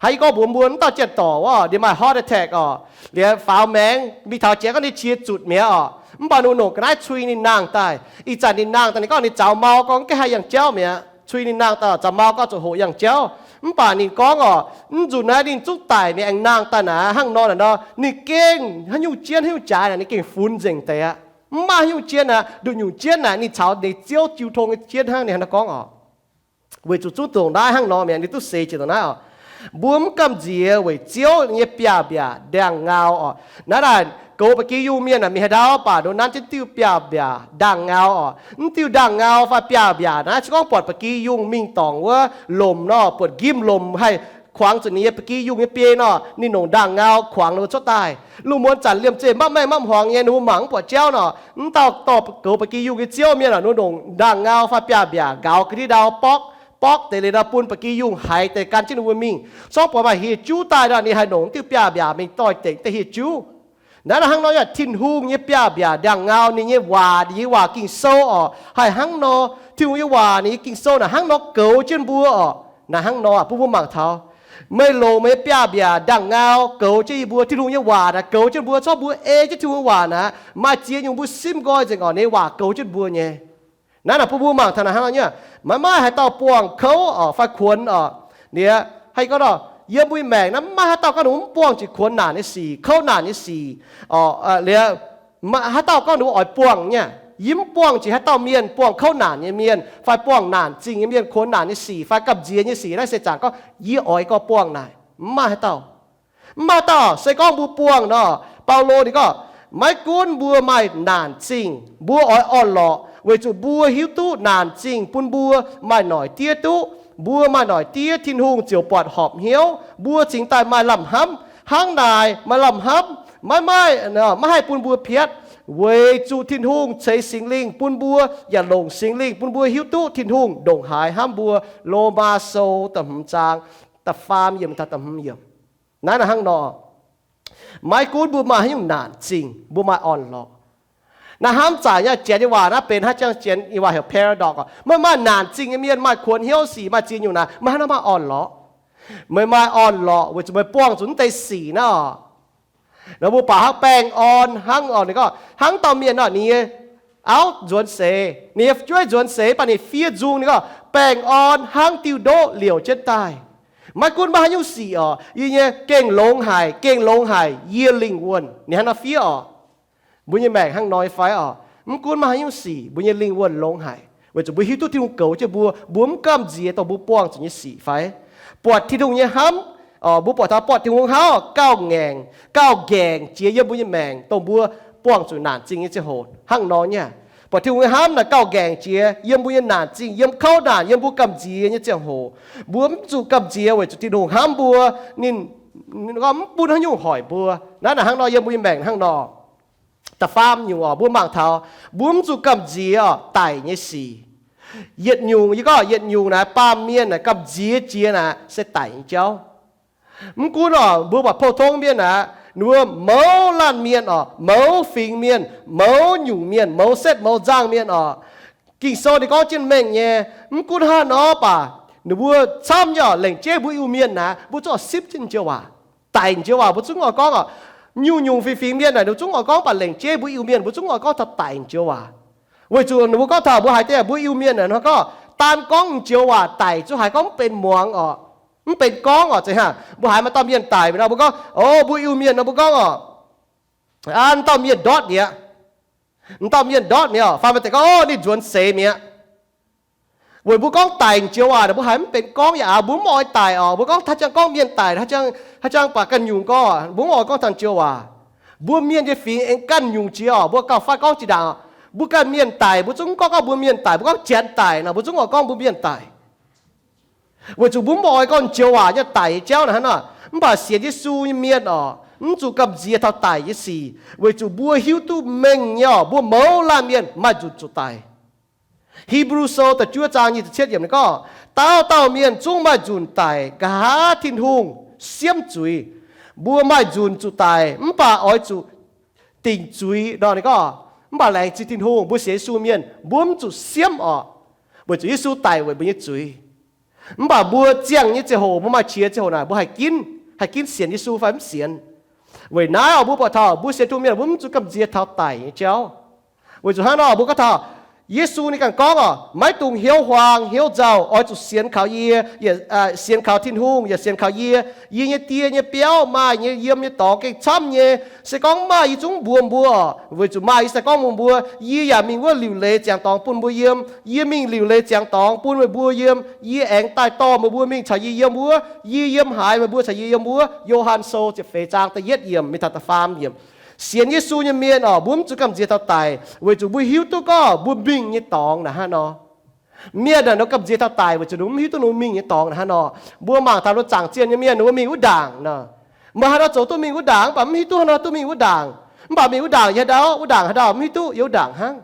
Hnangv yie gorngv mbuox mbuo, mv dauh janx-dorc wuov, ninh maaih heart attack oc, liuz faaux maengx, mingh taux jiex gorngv ninh qiex zutc mi'aqv oc. Mv baac ninh nongc ga'naaiv cui ninh nangh daaih. Ih zanc ninh nangh daaih, ninh gorngv ninh zaux mau gorngv ga'haih yangh jauv mi'aqv. Cui ninh nangh daaih zaux mau gorngv zuqc hoqc yangh jauv. Mv baac ninh gorngv oc, mv nzunc naaiv ninh zungv daic mi'aqv, aengx nangh daaih naaic hnangv nor naaic nor, ninh gengh haaix nyungc jienv haaix nyungc jaaix naaic ninh gengh funx nzengc deix aqv. Mv maaih haaix nyungc jienv aqv. Nduqc nyungc jienv naaic ninh caux ninh Ziouv jiu tong nyei jienv hnangv. Ninh hnangv nor gorngv oc. Weic zuqc zungv ndongc naaiv hnangv nor mi'aqv, ninh duqv seix jiex ndongc naaiv oc. Mbuo mv gamh nziex weic Ziouv nyei biaav-mbiaac ndaangh ngau oc. Naaiv daaih goux ba'gi yungh mienh aah, mingh haaix ndau baac nduqc nanv jienv diuh biaav-mbiaac ndaangh ngau oc. Mv diuh ndaangh ngau fai biaav-mbiaac naaiv se gorngv buatc ba'gi yungh mingh dorngc wuov lomc nor, buatc njimv lomc haih kuangx zuqc ninh nyei ba'gi yungh nyei biei nor, ninh nongc ndaangh ngau kuangx ninh mbuo cuotv daaih. Lungh muonz zanc liemh zeih mapv maengh mapv hmuangx nyei, ninh mbuo mangc mv buatc jauv nor, mv dauh dorh goux ba'gi yungh nyei ziouv mienh oc, ninh mbuo nongc ndaangh ngau fai biaav-mbiaac nqaaux ga'ndiev ndau borqv, borqv deix liuz nor bun ba'gi yungh haiz deix gan jienv ninh mbuo mingh. Sorng buatc maaih hieh juv daaih nor, ninh haih nongc diuh biaav-mbiaac mingh doix-dekc deix hieh juv. Naaiv hnangv nor yaac Tin-Hungh nyei biaav-mbiaac ndaangh ngau, ninh nyei waac, ninh nyei waac Ging-Sou oc, haih hnangv nor. Tin-Hungh nyei waac, ninh nyei Ging-Sou naaic hnangv nor goux jienv mbuo oc. Naaic hnangv nor bun mbuo mangc taux, meih longc meih nyei biaav-mbiaac ndaangh ngau goux jienv yie mbuo. Tin-Hungh nyei waac naaic goux jienv mbuo. Corc mbuo ei jienv Tin-Hungh nyei waac naaic, maaih ziex nyungc mbuo simv nqoi nzengc oc, ninh nyei waac goux jienv mbuo nyei. Naaiv naaic bun mbuo mangc taux naaic hnangv nor nyei, maiv maaih haaix dauh buangh kouv oc fai kuonx oc. Liuz, haih gorngv nor, yiem mbuo nyei maengc naaiv maiv maaih haaix dauh gorngv ninh mv buangh zuqc kuonx naanc nyei sic, kouv naanc nyei sic oc. Liuz, haaix dauh gorngv ninh mbuo oix buangh nyei? Yie mv buangh zuqc haaix dauh mienh, buangh kouv naanc nyei mienh fai buangh naanc zingh nyei mienh, kuonx naanc nyei sic fai gamh nziex nyei sic. Naaiv se zanc gorngv yie oix gorngv buangh naaic, mv maaih haaix dauh. Mv maaih haaix dauh. Se gorngv mbuo buangh nor, Baulo ninh gorngv, maiv gunv mbuo maaih naanc zingh, mbuo oix orn-lorqc, weic zuqc mbuo hiuv duqv naanc zingh bun mbuo maaih noic diev duqv. Mbuo maaih noic diev, Tin-Hungh ziouc buatc horpc hnyouv, mbuo cingx daaih maaih lamh hnamv. Hnangv naaic maaih lamh hnamv maiv maaih, maiv haih bun mbuo piatv, weic zuqc Tin-Hungh ceix Singx Lingh bun mbuo, yaac longc Singx Lingh bun mbuo hiuv duqv Tin-Hungh ndongc haaix hnamv mbuo. Lomaa Sou da'hmz zaang da'faam yiemc taux da'hmz yiemc. Naaiv hnangv nor, maiv gunv mbuo maaih haaix nyungc naanc zingh, mbuo maaih orn-lorqc. Naaiv hnamv zaqc nyei, Janx nyei waac naaiv benx haaix, Janx nyei waac heuc paradox oc. Maiv maaih naanc zingh nyei mienh, maaih kuonx hnyouv sic, maaih ziex nyungc naaic, maiv hnangv, maaih orn-lorqc. Meih maaih orn-lorqc weic zuqc meih buangh zuqc naaiv deix sic naaiv oc. Nor mbuo baac hnangv baengh orn hnangv oc, ninh gorngv hnangv dauh mienh nor, ninh nyei auv nzuonx seix, ninh nyei fu'jueiv nzuonx seix, mv baac ninh fiev nzung, ninh gorngv, baengh orn hnangv diuh ndoqv liouc jienv daaih. Maiv gunv maaih haaix nyungc sic oc, yie nyei gengh longx haic, gengh longx haic, yie lingh wuonh. Ninh hnangv nor fiev oc. Mbuo nyei maengc hnangv nor nyei fai oc? Mv gunv maaih haaix nyungc sic, mbuo nyei lingh wuonh longx haic. Weic zuqc mbuo hiuv duqv Tin-Hungh goux jienv mbuo, mbuo mv gamh nziex dongh mbuo buangh zuqc nyei sic fai? Buatc Tin-Hungh nyei hnamv, mbuo buatc taux buatc Tin-Hungh hnamv gauh ngaengc, gauh ngaengc jiex yiem mbuo nyei maengc dongh mbuo buangh zuqc naanc zingh nyei ziangh hoc hnangv nor nyei. Buatc Tin-Hungh nyei hnamv naaic gauh ngaengc jiex yiem mbuo nyei naanc zingh, yiem kouv naanc, yiem mbuo gamh nziex nyei ziangh hoc. Mbuo mv zuqc gamh nziex weic zuqc Tin-Hungh hnamv mbuo, ninh mv bun haaix nyungc hoic mbuo. Naaiv naaic hnangv nor yiem mbuo nyei maengc hnangv nor. Da'faam nyungc oc, mbuo mangc taux mbuo mv zuqc gamh nziex oc daic nyei sic. Yietc nyungc, yie gorngv yietc nyungc naaic baamh mienh naaic gamh nziex jiex naaic se daic nyei jauv. Mv gunv oc, mbuo buatc pou-tong mienh aqv, ninh mbuo mouz laanh mienh oc, mouz fingx mienh, mouz nyungc mienh, mouz setv mouz nzangh mienh oc. Ging-Sou ninh gorngv jienv mengh nyei, mv gunv hnangv nor baac ninh mbuo camv nyei oc, lengc jeiv mbuo Iu-Mienh naaic, mbuo zungv oix sipv jienv joux waac, daic joux waac, mbuo zungv oix gorngv oc. Nyungc-nyungc fingx-fingx mienh naaic, ninh zungv oix gorngv, baac lengc jeiv mbuo Iu-Mienh mbuo zungv oix gorngv taux daic joux waac. Weic zuqc ninh mbuo gorngv taux mbuo haiz deix mbuo Iu-Mienh naaic nor gorngv, daan gorngv joux waac daic zungv haiz gorngv mv benx muangx oc, mv benx gorngv oc. Zeiz hnangv mbuo haiz maaih dauh mienh daic nor, mbuo gorngv, o, mbuo Iu-Mienh nor mbuo gorngv oc, aa, dauh mienh ndortv mi'aqv. Dauh mienh ndortv mi'aqv oc, fai maaih deix gorngv, o, ninh nzuonx seix mi'aqv. Weic mbuo gorngv daic joux waac naaic, mbuo haiz mv benx gorngv yaac aav, mbuo mv oix daic oc. Mbuo gorngv haaix jangx gorngv mienh daic, haaix jangx baac ganh nyungc gorngv, mbuo mv oix gorngv taux joux waac. Mbuo mienh nyei fingx aengx ganh nyungc jiex oc, mbuo gauh faix gorngv jiex ndaangc. Mbuo ganh mienh daic, mbuo zungv mv gorngv gorngv mbuo mienh daic, mbuo gorngv Janx daic nor, mbuo zungv oix gorngv mbuo mienh daic. Weic zuqc mbuo mv oix gorngv joux waac nyei daic nyei jauv naaic hnangv nor. Mv baac sienx Yesu nyei mienh oc, mv zuqc gamh nziex taux daic nyei sic, weic zuqc mbuo hiuv duqv mengh nyei oc, mbuo mouz laanh mienh maaih nzunc zuqc daic. Hipv^lu Sou da'juov zaang nyic ziepc cietv yiemc ninh gorngv, dauh dauh mienh zungv maaih nzunc daic, nqa'haav Tin-Hungh siemv zuiz. Mbuo maaih nzunc zuqc daic mv baac oix zuqc dingc zuiz nor ninh gorngv. Mv baac laengz zingh Tin-Hungh, mbuo sienx Yesu mienh mbuo mv zuqc siemv oc, weic zuqc Yesu daic weic mbuo nyei zuiz. Mv baac mbuo ziangh nyei ziangh hoc, mbuo maaih qiex nyei ziangh hoc naaic, mbuo haih ginv, haih ginv sienx Yesu fai mv sienx. Weic naaiv oc, mbuo buatc taux mbuo sienx Tin-Hungh mienh mbuo mv zuqc gamh nziex taux daic nyei jauv. Weic zuqc hnangv nor mbuo gorngv taux Yesu ninh ganh gorngv oc, maiv dungx hnyouv huaang hnyouv nzauh, oix zuqc sienx kaux yie, sienx kaux Tin-Hungh yaac sienx kaux yie. Yie nyei Die nyei biauv maaih nyei yiem nyei dorngx gengh camv nyei. Se gorngv mv maaih yie zungv mbuox mbuo oc, weic zuqc maaih yie se gorngv mbuox mbuo, yie yaac mingh wuov liuc leiz ziangx dorngx bun mbuo yiem. Yie mingh liuc leiz ziangx dorngx bun meih mbuo yiem. Yie aengx daaih dorh meih mbuo mingh caux yie yiem wuov. Yie yiem haaix, meih mbuo caux yie yiem wuov. Yo^han Sou ziepc feix zaang da'yietv yiemc mingh taux da'faam yiemc. Sienx Yesu nyei mienh oc, mbuo mv zuqc gamh nziex taux daic, weic zuqc mbuo hiuv duqv gorngv mbuo mingh nyei dorngx naaic hnangv nor. Mienh naaic nor gamh nziex taux daic weic zuqc ninh mv hiuv duqv ninh mingh nyei dorngx naaic hnangv nor. Mbuo mangc taux ninh zaangc zienh nyei mienh ninh mbuo mingh wuov ndaangc nor, meih haaix nor zoux duqv mingh wuov ndaangc, mv baac mv hiuv duqv haaix nor duqv mingh wuov ndaangc. Mv baac mingh wuov ndaangc yiem haaix ndau, wuov ndaangc haaix ndau mv hiuv duqv, yiem wuov ndaangc hnangv.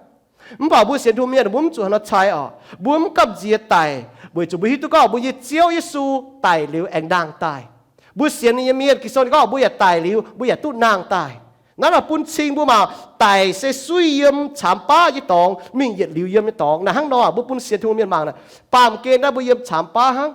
Mv baac mbuo sienx Tin-Hungh mienh mbuo mv zuqc haaix nor cai oc. Mbuo mv gamh nziex daic weic zuqc mbuo hiuv duqv gorngv mbuo nyei Ziouv Yesu daic liuz aengx nangh daaih. Mbuo sienx ninh nyei mienh, Ging-Sou ninh gorngv mbuo yaac daic liuz mbuo yaac duqv nangh daaih. Naaiv nor bun cing mbuo mangc, daic se suiv yiem caamx baav nyei dorngx mingh yietc liuz yiem nyei dorngx. Naaic hnangv nor mbuo bun sienx Tin-Hungh mienh mangc, baamh gen naaiv mbuo yiem caamx baav hnangv.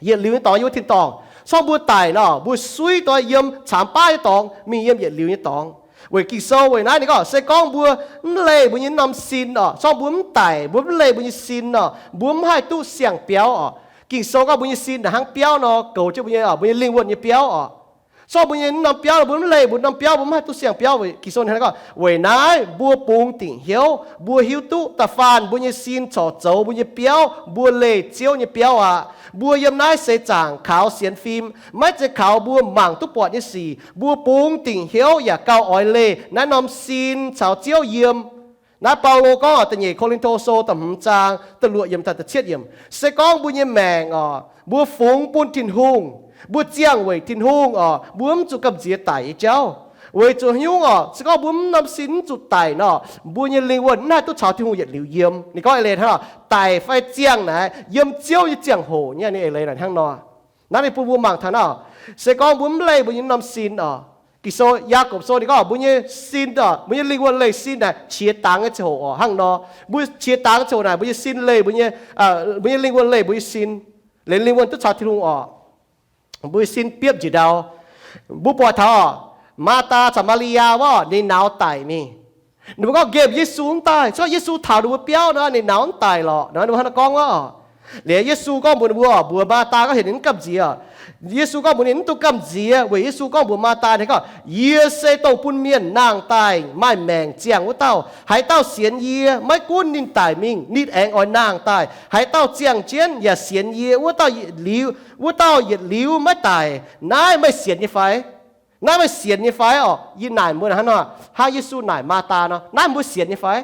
Yietc liuz nyei dorngx yiem wuov tin-dorngh. Corngv mbuo daic nor, mbuo suiv daaih yiem caamx baav nyei dorngx mingh yiem yietc liuz nyei dorngx. Weic Ging-Sou weic naaiv ninh gorngv se gorngv mbuo mv leih mbuo nyei norm sin oc, corngv mbuo mv daic, mbuo mv leih mbuo nyei sin nor, mbuo mv haih duqv siang-biauv oc. Ging-Sou gorngv mbuo nyei sin naaic hnangv biauv nor, goux jienv mbuo nyei, mbuo nyei lingh wuonh nyei biauv oc. Corngv mbuo nyei norm biauv, mbuo mv leih mbuo norm biauv, mbuo mv haih duqv siang-biauv. Weic Ging-Sou gorngv, weic naaiv mbuo bungx dingc hnyouv, mbuo hiuv duqv da'faanh mbuo nyei sin corc zoux mbuo nyei biauv, mbuo leih Ziouv nyei biauv aqv. Mbuo yiem naaiv seix zaangc kaux sienx fim, maiv zeiz kaux mbuo mangc duqv buatc nyei sic. Mbuo bungx dingc hnyouv yaac gauh oix leih naaiv norm sin caux Ziouv yiem. Naaiv Baulo gorngv da'nyeic Ko^lin^to Sou da'hmz zaang da'luoqc yiemc taux da'cietv yiemc, se gorngv mbuo nyei maengc oc, mbuo fungx bun Tin-Hungh, mbuo ziangh weic Tin-Hungh oc, mbuo mv zuqc gamh nziex daic nyei jauv. Weic zuqc haaix nyungc oc, se gorngv mbuo mv norm sin mv zuqc daic nor, mbuo nyei lingh wuonh mv haih duqv caux Tin-Hungh yietc liuz yiem. Ninh gorngv eix leiz hnangv nor, daic fai ziangh naaic yiem Ziouv nyei ziangh hoc nyei. Ninh eix leiz naaic hnangv nor. Naaiv ninh bun mbuo mangc taux nor, se gorngv mbuo mv leih mbuo nyei norm sin oc, Ging-Sou, Yaagorpc Sou ninh gorngv mbuo nyei sin oc, mbuo nyei lingh wuonh leih sin naaic qiex dangx nyei ziangh hoc oc hnangv nor. Mbuo qiex dangx ziangh hoc naaic mbuo nyei sin leih mbuo nyei, mbuo nyei lingh wuonh leih mbuo nyei sin, liemh lingh wuonh duqv caux Tin-Hungh oc, mbuo nyei sin biopv njiec ndau. Mbuo buatc taux Maa^taa caux Maa^li^yaa wuov, ninh nauz daic mingh. Ninh mbuo gorngv nqemh Yesu mv daaih, se gorngv Yesu taux ninh mbuo biauv nor, ninh nauz mv daic lorqc nor, ninh mbuo hnangv nor gorngv wuov. Liuz Yesu gorngv mbuox ninh mbuo, mbuox Maa^taa gorngv heuc ninh mv gamh nziex. Yesu gorngv mbuox ninh mv dungx gamh nziex weic Yesu gorngv mbuox Maa^taa, ninh gorngv, Yie se dongh bun mienh nangh daaih maaih maengc ziangh wuov dauh. Haaix dauh sienx yie, maiv gunv ninh daic mingh, ninh aengx oix nangh daaih. Haaix dauh ziangh jienv yaac sienx yie, wuov dauh yietc liuz, wuov dauh yietc liuz maiv daic. Naaiv meih sienx nyei fai? Naaiv meih sienx nyei fai orqc? Yie naaic mbuo hnangv nor, hnangv Yesu naaic Maa^taa nor, naaiv mbuo sienx nyei fai?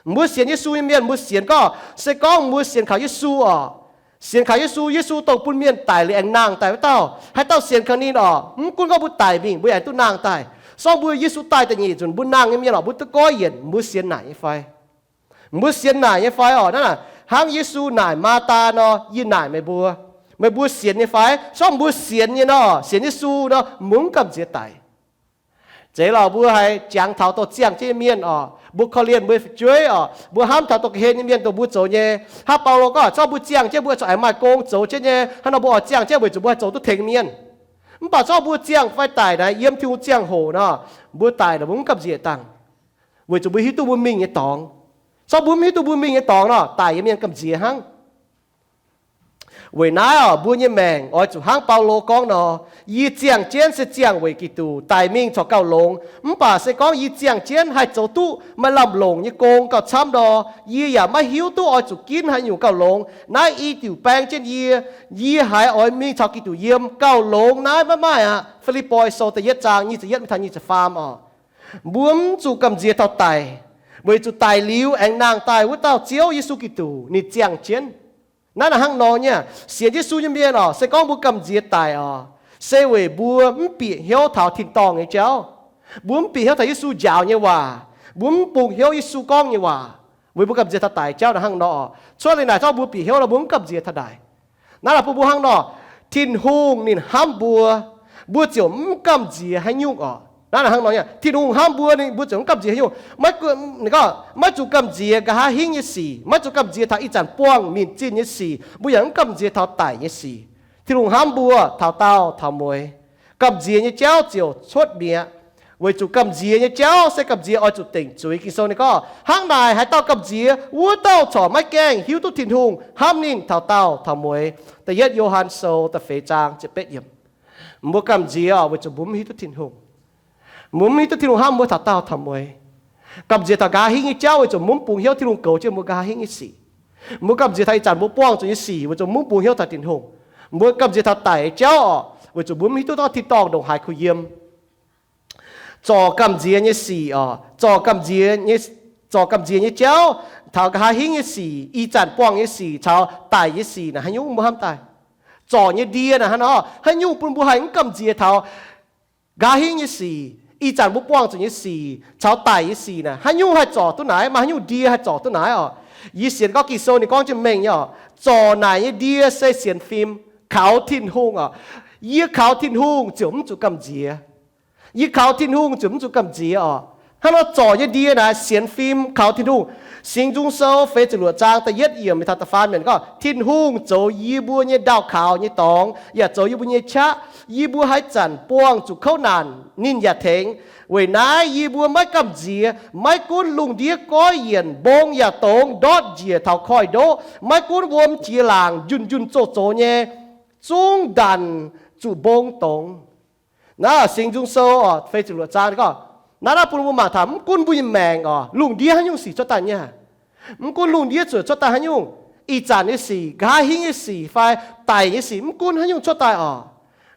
Mbuo sienx Yesu nyei mienh, mbuo sienx gorngv, se gorngv mbuo sienx kaux Yesu orqc, sienx kaux Yesu, Yesu dongh bun mienh daic liuz aengx nangh daaih wuov dauh. Haaix dauh sienx kaux ninh orqc, mv gunv gorngv mbuo daic mingh, mbuo aengx duqv nangh daaih. Se gorngv mbuo Yesu daaih da'nyeic nzunc mbuo nangh nyei mienh orqc, mbuo duqv goiv yienc, mbuo sienx naaic nyei fai? Mbuo sienx naaic nyei fai orqc? Naaiv hnangv Yesu naaic Maa^taa nor, yie naaic meih mbuo, meih mbuo sienx nyei fai? Se gorngv mbuo sienx nyei nor, sienx Yesu nor, mv gamh nziex daic. Zeiz lorqc, mbuo haiz jangx taux dongh ziangh jienv nyei mienh orqc, mbuo korv-lienh mbuo nyei fu'jueiv orqc, mbuo hnamv taux dongh ga'hlen nyei mienh dongh mbuo zoux nyei. Hnangv Baulo gorngv, se gorngv mbuo ziangh jienv mbuo corc aengx maaih gong zoux jienv nyei. Hnangv nor mbuo oix ziangh jienv weic zuqc mbuo haih zoux duqv tengx mienh. Mv baac se gorngv mbuo ziangh fai daic naaic, yiem Tin-Hungh ziangh hoc nor, mbuo daic naaic mbuo mv gamh nziex dangh, weic zuqc mbuo hiuv duqv mbuo mingh nyei dorngx. Se gorngv mbuo mv hiuv duqv mbuo mingh nyei dorngx nor, daic nyei mienh gamh nziex hnangv. Weic naaiv orqc, mbuo nyei maengc oix zuqc hnangv Baulo gorngv nor, yie ziangh jienv se ziangh weic Giduc, daic mingh corc gauh longx. Mv baac se gorngv yie ziangh jienv haih zoux duqv maaih lamh longc nyei gong gauh camv nor, yie yaac maiv hiuv duqv oix zuqc ginv haaix nyungc gauh longx. Naaiv i diuc baeng jienv yie, yie haiz oix mingh caux Giduc yiem gauh longx naaiv maiv maaih aqv. Fi^lipv^poi Sou da'yietv zaang nyic ziepc yietv mingh taux nyic ziepc faam orqc. Mbuo mv zuqc gamh nziex taux daic, weic zuqc daic liuz aengx nangh daaih wuov dauh Ziouv Yesu Giduc ninh ziangh jienv. Naaiv naaic hnangv nor nyei. Sienx Yesu nyei mienh orqc, se gorngv mbuo gamh nziex daic orqc, se weic mbuo mv bieqc hnyouv taux tin-dorngh nyei jauv. Mbuo mv bieqc hnyouv taux Yesu njaaux nyei waac. Mbuo mv bungx hnyouv Yesu gorngv nyei waac. Weic mbuo gamh nziex taux daic jauv naaic hnangv nor orqc. Cuotv liuz naaic, se gorngv mbuo bieqc hnyouv nor, mbuo mv gamh nziex taux daic. Naaiv naaic bun mbuo hnangv nor, Tin-Hungh ninh hnamv mbuo, mbuo ziouc mv gamh nziex haaix nyungc orqc. Naaiv naaic hnangv nor nyei. Tin-Hungh hnamv mbuo, ninh, mbuo ziouc mv gamh nziex haaix nyungc. Maiv, ninh gorngv maiv zuqc gamh nziex nqa'haav hingv nyei sic, maiv zuqc gamh nziex taux ih zanc buangh minc zinh nyei sic, mbuo yaac mv gamh nziex taux daic nyei sic. Tin-Hungh hnamv mbuo taux daauh taux mueiz. Gamh nziex nyei jauv ziouc cuotv mi'aqv. Weic zuqc gamh nziex nyei jauv se gamh nziex oix zuqc dengc zuiz. Ging-Sou ninh gorngv, hnangv naaic haaix dauh gamh nziex, wuov dauh corc maiv gaengh hiuv duqv Tin-Hungh hnamv ninh taux daauh taux mueiz. Da'yietv Yo^han Sou da'feix zaang ziepc betv yiemc. Mbuo gamh nziex orqc, weic zuqc mbuo mv hiuv duqv Tin-Hungh. Mbuo mv hiuv duqv Tin-Hungh hnamv mbuo taux daauh taux mueiz. Gamh nziex taux nqa'haav hingv nyei jauv weic zuqc mbuo mv bungx hnyouv Tin-Hungh goux jienv mbuo nqa'haav hingv nyei sic. Mbuo gamh nziex taux ih zanc mbuo buangh zuqc nyei sic weic zuqc mbuo mv bungx hnyouv taux Tin-Hungh. Mbuo gamh nziex taux daic nyei jauv orqc, weic zuqc mbuo mv hiuv duqv dauh tin-dorngh ndongc haaix kuh yiem. Zorc gamh nziex nyei sic orqc, zorc gamh nziex nyei, zorc gamh nziex nyei jauv, taux nqa'haav hingv nyei sic, ih zanc buangh nyei sic, caux daic nyei sic naaic haaix nyungc mbuo hnamv daaih? Zorc nyei ndie naaic hnangv nor, haaix nyungc bun mbuo haih mv gamh nziex taux nqa'haav hingv nyei sic, ih zanc mbuo buangh zuqc nyei sic, caux daic nyei sic naaic? Haaix nyungc haih zorc duqv naaiv? Maaih haaix nyungc ndie haih zorc duqv naaiv orqc? Yie sienx gorngv Ging-Sou ninh gorngv jienv mengh nyei orqc, zorc naaic nyei ndie se sienx fim, kaux Tin-Hungh orqc. Yie kaux Tin-Hungh ziouc mv zuqc gamh nziex. Yie kaux Tin-Hungh ziouc mv zuqc gamh nziex orqc. Hnangv nor zorc nyei ndie naaic sienx fim kaux Tin-Hungh. Singx Nzung Sou feix ziepc luoqc zaang da'yietv yiemc mingh taux da'faam yiemc gorngv, Tin-Hungh zoux yie mbuo nyei ndaauh kaux nyei dorngx, yaac zoux yie mbuo nyei qaqv. Yie mbuo haaix zanc buangh zuqc kouv naanc, ninh yaac tengx. Weic naaiv yie mbuo maiv gamh nziex, maiv gunv lungh ndiev goiv yienc, mbong yaac dongz, ndortv njiec taux koiv-ndoqv, maiv gunv wuom jiex laangc, njunh njunh zoh zox nyei, zungv ndanc zuqc mbong dongz. Naaiv Singx Nzung Sou orqc, feix ziepc luoqc zaang gorngv, naaiv naaiv bun mbuo mangc taux mv gunv mbuo nyei maengc orqc, lungh ndiev haaix nyungc sic cuotv daaih nyei. Mv gunv lungh ndiev zuqc cuotv daaih haaix nyungc, ih zanc nyei sic, nqa'haav hingv nyei sic fai daic nyei sic, mv gunv haaix nyungc cuotv daaih orqc,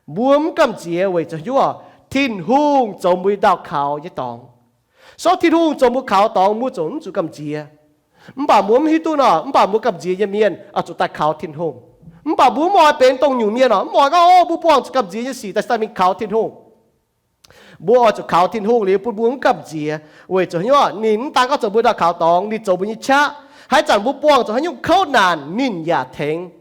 mbuo mv gamh nziex weic zuqc haaix nyungc orqc? Tin-Hungh zoux mbuo nyei ndaauh kaux nyei dorngx. So Tin-Hungh zoux mbuo kaux dorngx, mbuo ziouc mv zuqc gamh nziex. Mv baac mbuo mv hiuv duqv nor, mv baac mbuo gamh nziex nyei mienh oix zuqc daaih kaux Tin-Hungh. Mv baac mbuo mv oix benx dongh nyungc mienh orqc, mv oix gorngv, o, mbuo buangh zuqc gamh nziex nyei sic daaih, daaih mingh kaux Tin-Hungh. Mbuo oix zuqc kaux Tin-Hungh liuz bun mbuo mv gamh nziex, weic zuqc haaix nyungc? Ninh mv daan gorngv zoux mbuo ndaauh kaux dorngx, ninh zoux mbuo nyei qaqv. Haaix zanc mbuo buangh zuqc haaix nyungc kouv naanc, ninh yaac tengx.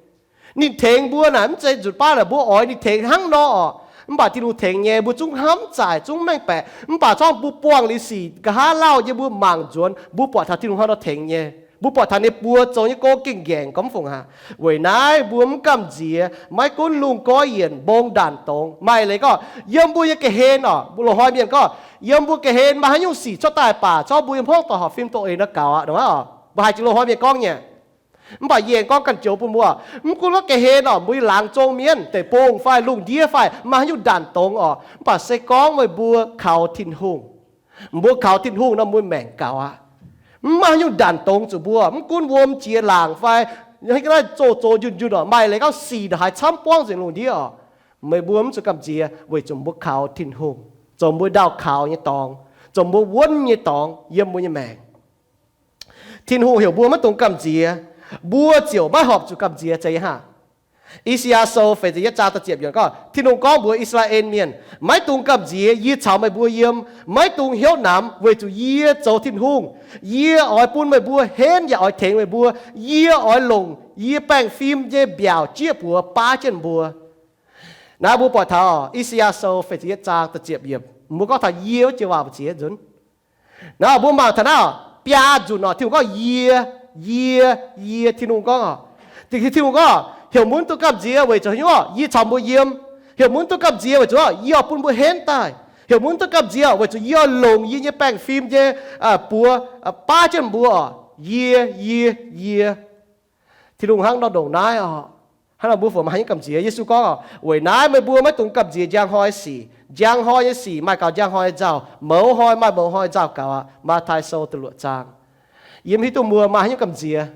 Ninh tengx mbuo naaic mv zeiz nzunc baav naaic mbuo oix ninh tengx hnangv nor orqc. Mv baac Tin-Hungh tengx nyei, mbuo zungv hnamv zaaic, zungv mengh baeqc. Mv baac zorngv mbuo buangh liuz sic, nqa'haav lauh nyei mbuo mangc nzuonx, mbuo buatc taux Tin-Hungh hnangv nor tengx nyei. Mbuo buatc taux ninh buo zoux nyei gong gengh ngaengc gormx fungc haic. Weic naaiv mbuo mv gamh nziex, maiv gunv lungh goiv yienc, mbong ndanc dongz. Maaih leiz gorngv, yiem mbuo nyei ga'hlen orqc, mbuo loz-hnoi mienh gorngv, yiem mbuo ga'hlen maaih haaix nyungc sic cuotv daaih baac, zorngv mbuo yiem hmuangv doic horpc fim doqc eix nor gaux aqv, mbuo haih jiex loz-hnoi mienh gorngv nyei. Mv baac yie aengx gorngv ganh joux bun mbuo, mv gunv wuov ga'hlen oc, mbuo nyei laangz zong mienv, deic-bung fai lungh ndiev fai maaih haaix nyungc ndaanc dongz oc, mv baac se gorngv meih mbuo kaux Tin-Hungh, mbuo kaux Tin-Hungh nor, mbuo maengc gaux aqv. Mv maaih haaix nyungc ndaanc dongz zuqc mbuo, mv gunv wuom jiex laangc fai naaiv zoh zoh njunh njunh oc, maaih leiz gorngv sic ndongc haaix camv buangv nzengc lungh ndiev oc, meih mbuo mv zuqc gamh nziex weic zuqc mbuo kaux Tin-Hungh, zoux mbuo ndaauh kaux nyei dorngx, zoux mbuo wuonv nyei dorngx yiem mbuo nyei maengc. Tin-Hungh heuc mbuo maiv dungx gamh nziex, mbuo ziouc maiv horpc zuqc gamh nziex zeiz hnangv. I^saa^yaa Sou feix ziepc yietv zaang da'ziepc yiemc gorngv, Tin-Hungh gorngv mbuox I^saa^laa^en Mienh, Maiv dungx gamh nziex, yie caux meih mbuo yiem. Maiv dungx hnyouv namx, weic zuqc yie zoux Tin-Hungh. Yie oix bun meih mbuo henv yaac oix tengx meih mbuo. Yie oix longc yie baengh fim nyei mbiaauc jieqv buoz baav jienv mbuo. Naaiv mbuo buatc taux I^saa^yaa Sou feix ziepc yietv zaang da'ziepc yiemc, mbuo gorngv taux yie wuov joux waac mbu'ziex nzunc. Naaiv mbuo mangc taux naaiv biaa nzunc oc, Tin-Hungh gorngv yie, yie, yie. Tin-Hungh gorngv oc, Tin-Hungh gorngv, heuc mbuo mv dungx gamh nziex weic zuqc haaix nyungc? Yie caux mbuo yiem. Heuc mbuo mv dungx gamh nziex weic zuqc yie oix bun mbuo henv daaih. Heuc mbuo mv dungx gamh nziex weic zuqc yie oix longc yie nyei baengh fim nyei buoz baav jienv mbuo oc. Yie, yie, yie. Tin-Hungh hnangv nor ndongc naaiv oc. Hnangv nor mbuo fungc maaih haaix nyungc gamh nziex? Yesu gorngv oc, weic naaiv meih mbuo maiv dungx gamh nziex njang hnoi sic. Njang hnoi nyei sic maaih gaux njang hnoi nyei nzauh, mouz hnoi maaih mouz hnoi nzauh gaux aqv. Matv^tai Sou da'luoqc zaang. Yie mv hiuv duqv mbuo maaih haaix nyungc gamh nziex,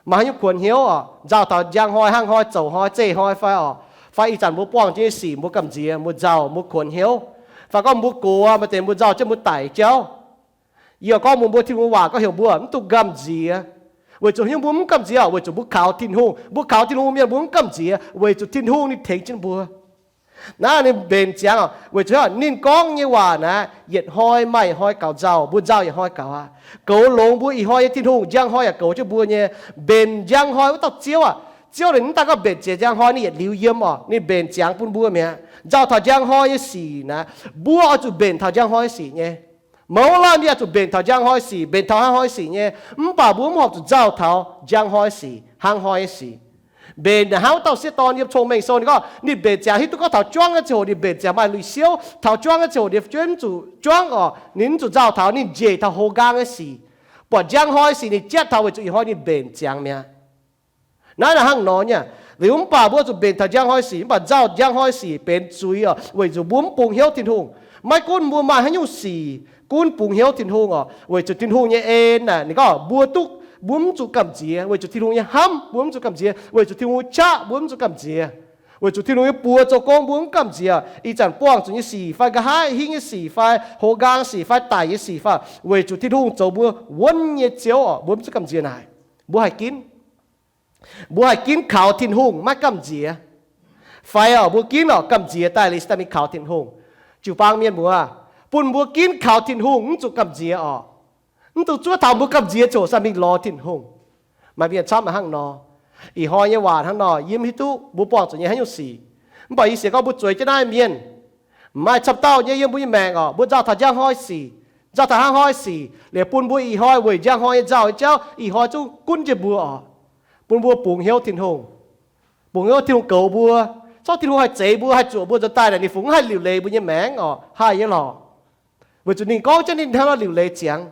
maaih haaix nyungc kuonx hnyouv oc, nzauh taux njang hnoi, hnangv hnoi, zoux hnoi, zeih hnoi fai oc, fai ih zanc mbuo buangh jienv nyei sic mbuo gamh nziex, mbuo nzauh, mbuo kuonx hnyouv, fai gorngv mbuo gox, maaih deix mbuo nzauh jienv mbuo daic jauv. Yie gorngv mbuox mbuo, Tin-Hungh waac gorngv heuc mbuo mv dungx gamh nziex. Weic zuqc haaix nyungc mbuo mv gamh nziex? Weic zuqc mbuo kaux Tin-Hungh. Mbuo kaux Tin-Hungh mienh mbuo mv gamh nziex weic zuqc Tin-Hungh ninh tengx jienv mbuo. Naaiv ninh mbenc ziangx oc, weic zuqc ninh gorngv nyei waac naaiv yietc hnoi maaih yietc hnoi gaux nzauh, mbuo nzauh yietc hnoi gaux aqv. Goux longx mbuo ih hnoi nyei Tin-Hungh, njang hnoi yaac goux jienv mbuo nyei. Mbenc njang hnoi wuov dauh Ziouv aac, Ziouv ninh mv daaih gorngv mbenc ziangx njang hnoi, ninh yietc liuz yiem oc, ninh mbenc ziangx bun mbuo mi'aqv. Nzauh taux njang hnoi nyei sic naaiv, mbuo oix zuqc mbenc taux njang hnoi nyei sic nyei. Mouz laanh mienh oix zuqc mbenc taux njang hnoi sic, mbenc taux hnangv hnoi sic nyei. Mv baac mbuo mv horpc zuqc nzauh taux njang hnoi sic, hnangv hnoi sic. Mbenc naaic hnangv wuov dauh sieqv dorn yiem Cong-Mengh Sou ninh gorngv, ninh mbenc ziangx hiuv duqv gorngv taux juangv nyei ziangh hoc ninh mbenc ziangx maaih lui-siouv. Taux juangv nyei ziangh hoc ninh juangv zuqc juangv oc, ninh mv zuqc nzauh taux, ninh njiec taux houx nqaang nyei sic. Buatc njang hnoi sic ninh jatv taux weic zuqc ih hnoi ninh mbenc ziangx mi'aqv. Naaiv naaiv hnangv nor nyei. Liuz mv baac mbuo zuqc mbenc taux njang hnoi sic, mv baac nzauh njang hnoi sic benx zuiz oc, weic zuqc mbuo mv bungx hnyouv Tin-Hungh. Maiv gunv mbuo maaih haaix nyungc sic, gunv bungx hnyouv Tin-Hungh oc, weic zuqc Tin-Hungh nyei en naaic ninh gorngv mbuo duqv, mbuo mv zuqc gamh nziex. Weic zuqc Tin-Hungh nyei hnamv mbuo mv zuqc gamh nziex. Weic zuqc Tin-Hungh nyei qaqv mbuo mv zuqc gamh nziex. Weic zuqc Tin-Hungh nyei buoz zoux gong mbuo mv gamh nziex. Ih zanc buangh zuqc nyei sic fai nqa'haav hingv nyei sic fai houx nqaang sic fai daic nyei sic fai, weic zuqc Tin-Hungh zoux mbuo wuonv nyei Ziouv oc, mbuo mv zuqc gamh nziex naaic. Mbuo haih ginv Mbuo haih ginv kaux Tin-Hungh maiv gamh nziex. Fai oc, mbuo ginv oc gamh nziex daaih liuz se daaih mingh kaux Tin-Hungh. Jiu-baang mienh muoz, bun mbuo ginv kaux Tin-Hungh mv zuqc gamh nziex oc. Mv dungx zuov taux mbuo gamh nziex ziouc sai mingh lorz Tin-Hungh. Maaih mienh camv hnangv nor. Ih hnoi nyei waac hnangv nor, yie mv hiuv duqv mbuo buangh zuqc nyei haaix nyungc sic. Mv baac yie sienx gorngv mbuo zueiz jienv naaiv mienh, maaih camv dauh nyei yiem mbuo nyei maengc oc, mbuo nzauh taux njang hnoi sic, nzauh taux hnangv hnoi sic, liuz bun mbuo ih hnoi weic njang hnoi nyei nzauh nyei jauv, ih hnoi zungv gunv njiec mbuo oc. Bun mbuo bungx hnyouv Tin-Hungh, bungx hnyouv Tin-Hungh goux mbuo. Zorqv Tin-Hungh haih zeix mbuo, haih zuoqc mbuo nzuonx daaih naaic, ninh fungx haih liuc leiz mbuo nyei maengc oc, haih nyei lorqc. Weic zuqc ninh gorngv jienv ninh hnangv nor liuc leiz ziangx.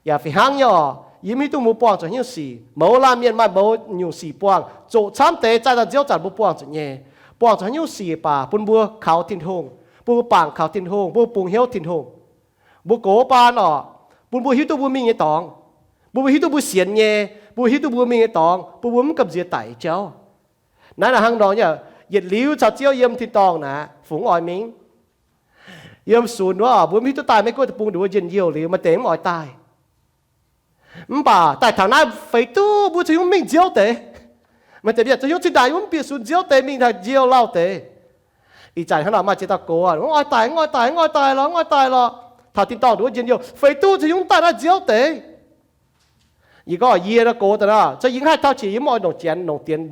Yaac fih hnangv nyei oc, yie mv hiuv duqv mbuo buangh zuqc haaix nyungc sic. Mouz laanh mienh maaih mouz nyungc sic buangh, zoqc camv deix zaih daaih nziouv zanc mbuo buangh zuqc nyei. Buangh zuqc haaix nyungc sic baac bun mbuo kaux Tin-Hungh, bun mbuo bangc kaux Tin-Hungh, bun mbuo bungx hnyouv Tin-Hungh. Mbuo gox baan oc, bun mbuo hiuv duqv mbuo mingh nyei dorngx, bun mbuo hiuv duqv mbuo sienx nyei, bun mbuo hiuv duqv mbuo mingh nyei dorngx, bun mbuo mv gamh nziex daic jauv. Naaiv naaic hnangv nor nyei, yietc liuz caux Ziouv yiem tin-dorngh naaic, fungx oix mingh? Yiem sunx wuov, mbuo mv hiuv duqv daaih Meiv Guoqv deic-bung nduov njien-youh liuz, maaih deix mv oix daaih. Mv baac daaih taux naaiv feix duqv mbuo caux hnyouv mingh nziouv deix. Maaih deix mienh caux hnyouv cingx daaih mv bieqc sunx nziouv deix mingh taux njien-youh lauh deix. Ih zanc hnangv nor maaih ziex dauh gox, mv oix daaih, mv oix daaih, mv oix daaih lorqc, mv oix daaih lorqc. Taux tin-dorngh nduov njien-youh feix duqv caux hnyouv daaih naaiv nziouv deix. Yie gorngv yie nor gox daaih nor, se yie mv haih tauv qiex, yie mv oix longc janx longc dienx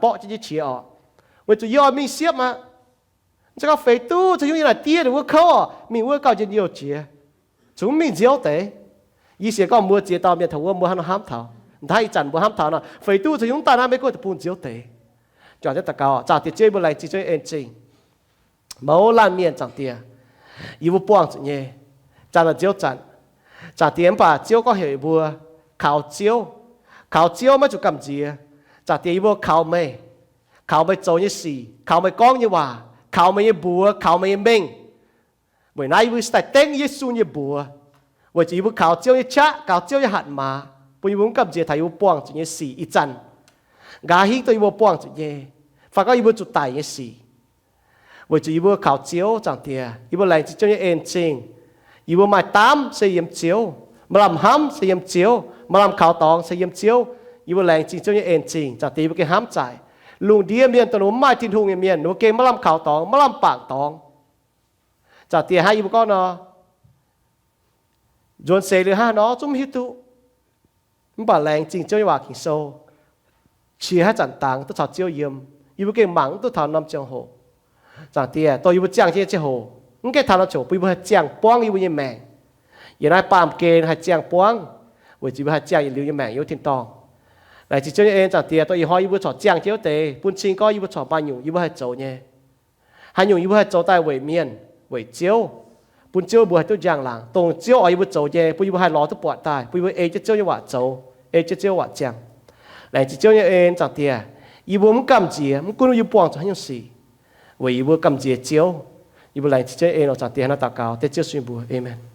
borqv jienv nyei qiex oc, weic zuqc yie oix mingh siepv aqv. Se gorngv feix duqv caux hnyouv yie naaic diev ninh wuov kouv oc, mingh wuov gauh njien-youh jiex, cungx mingh nziouv deix. Yie sienx gorngv mbuo ziex dauh mienh taux wuov mbuo hnangv nor hnamv taux, hnangv ih zanc mbuo hnamv taux nor, feix duqv caux hnyouv daaih naaiv Meiv Guoqv deic-bung nziouv deix. Juangc jienv daux gaux, zaah diex Ziouv, mbuo laengz zingh Ziouv en zingh. Mouz laanh mienh, Zaangc Diex, yie mbuo buangh zuqc nyei, zanc naaic nziouv zanc, Zaangc Diex, mv baac Ziouv gorngv heuc mbuo kaux Ziouv, Kaux Ziouv maiv zuqc gamh nziex. Zaangc Diex, yie mbuo kaux meih, kaux meih zoux nyei sic, kaux meih gorngv nyei waac, kaux meih nyei mbuox, kaux meih nyei mengh. Weic naaiv yie mbuo daaih dengv Yesu nyei mbuox, weic zuqc yie mbuo kaux Ziouv nyei qaqv, kaux Ziouv nyei hatc maaz, bun yie mbuo mv gamh nziex taux yie mbuo buangh zuqc nyei sic ih zanc, nqa'haav hingv duqv yie mbuo buangh zuqc nyei, fai gorngv yie mbuo zuqc daic nyei sic. Weic zuqc yie mbuo kaux Ziouv, Zaangc Diex, yie mbuo laengz zingh Ziouv nyei en-zingh. Yie mbuo maaih daamv se yiem Ziouv, maaih lamh hnamv se yiem Ziouv, maaih lamh kaux dorngx se yiem Ziouv. Yie mbuo laengz zingh Ziouv nyei en-zingh. Zaangc Diex, yie mbuo gengh hnamv zaaic lungh ndiev mienh, dongh ninh mbuo mv maaih Tin-Hungh nyei mienh, ninh mbuo gengh maaih lamh kaux dorngx, maaih lamh bangc dorngx. Zaangc Diex, hnangv yie mbuo gorngv nor, nzuonx seix liuz hnangv haaix nor zungv mv hiuv duqv. Mv baac laengz zingh Ziouv nyei waac Ging-Sou, qiex haaix zanc dangx duqv caux Ziouv yiem, yie mbuo gengh mangc mv duqv taux norm ziangh hoc. Zaangc Diex, dongh yie mbuo ziangh jienv nyei ziangh hoc mv gaengh taux norm ziangh hoc bun yie mbuo haih ziangh buangv yie mbuo nyei maengc. Yiem naaiv baamh gen haih ziangh buangv, weic zuqc yie mbuo haih ziangh yietc liuz nyei maengc yiem wuov tin-dorngh. Laengz zingh Ziouv nyei en, Zaangc Diex, dongh ih hnoi yie mbuo corc ziangh jienv wuov deix, bun cing gorngv yie mbuo corc maaih nyungc yie mbuo haih zoux nyei. Haaix nyungc yie mbuo haih zoux daaih weic mienh, weic Ziouv, bun Ziouv mbuo haih duqv njang-laangc, dongh Ziouv oix yie mbuo zoux nyei, bun yie mbuo haih lorz duqv buatc daaih, bun yie mbuo ei jienv Ziouv nyei waac zoux, ei jienv Ziouv waac ziangh. Laengz zingh Ziouv nyei en, Zaangc Diex, yie mbuo mv gamh nziex, mv gunv yie mbuo buangh zuqc haaix nyungc sic, weic yie mbuo gamh nziex Ziouv. Yie mbuo laengz zingh Ziouv nyei en oc, Zaangc Diex. Hnangv naaiv daux gaux dengv Ziouv Yesu nyei mbuox, aamen.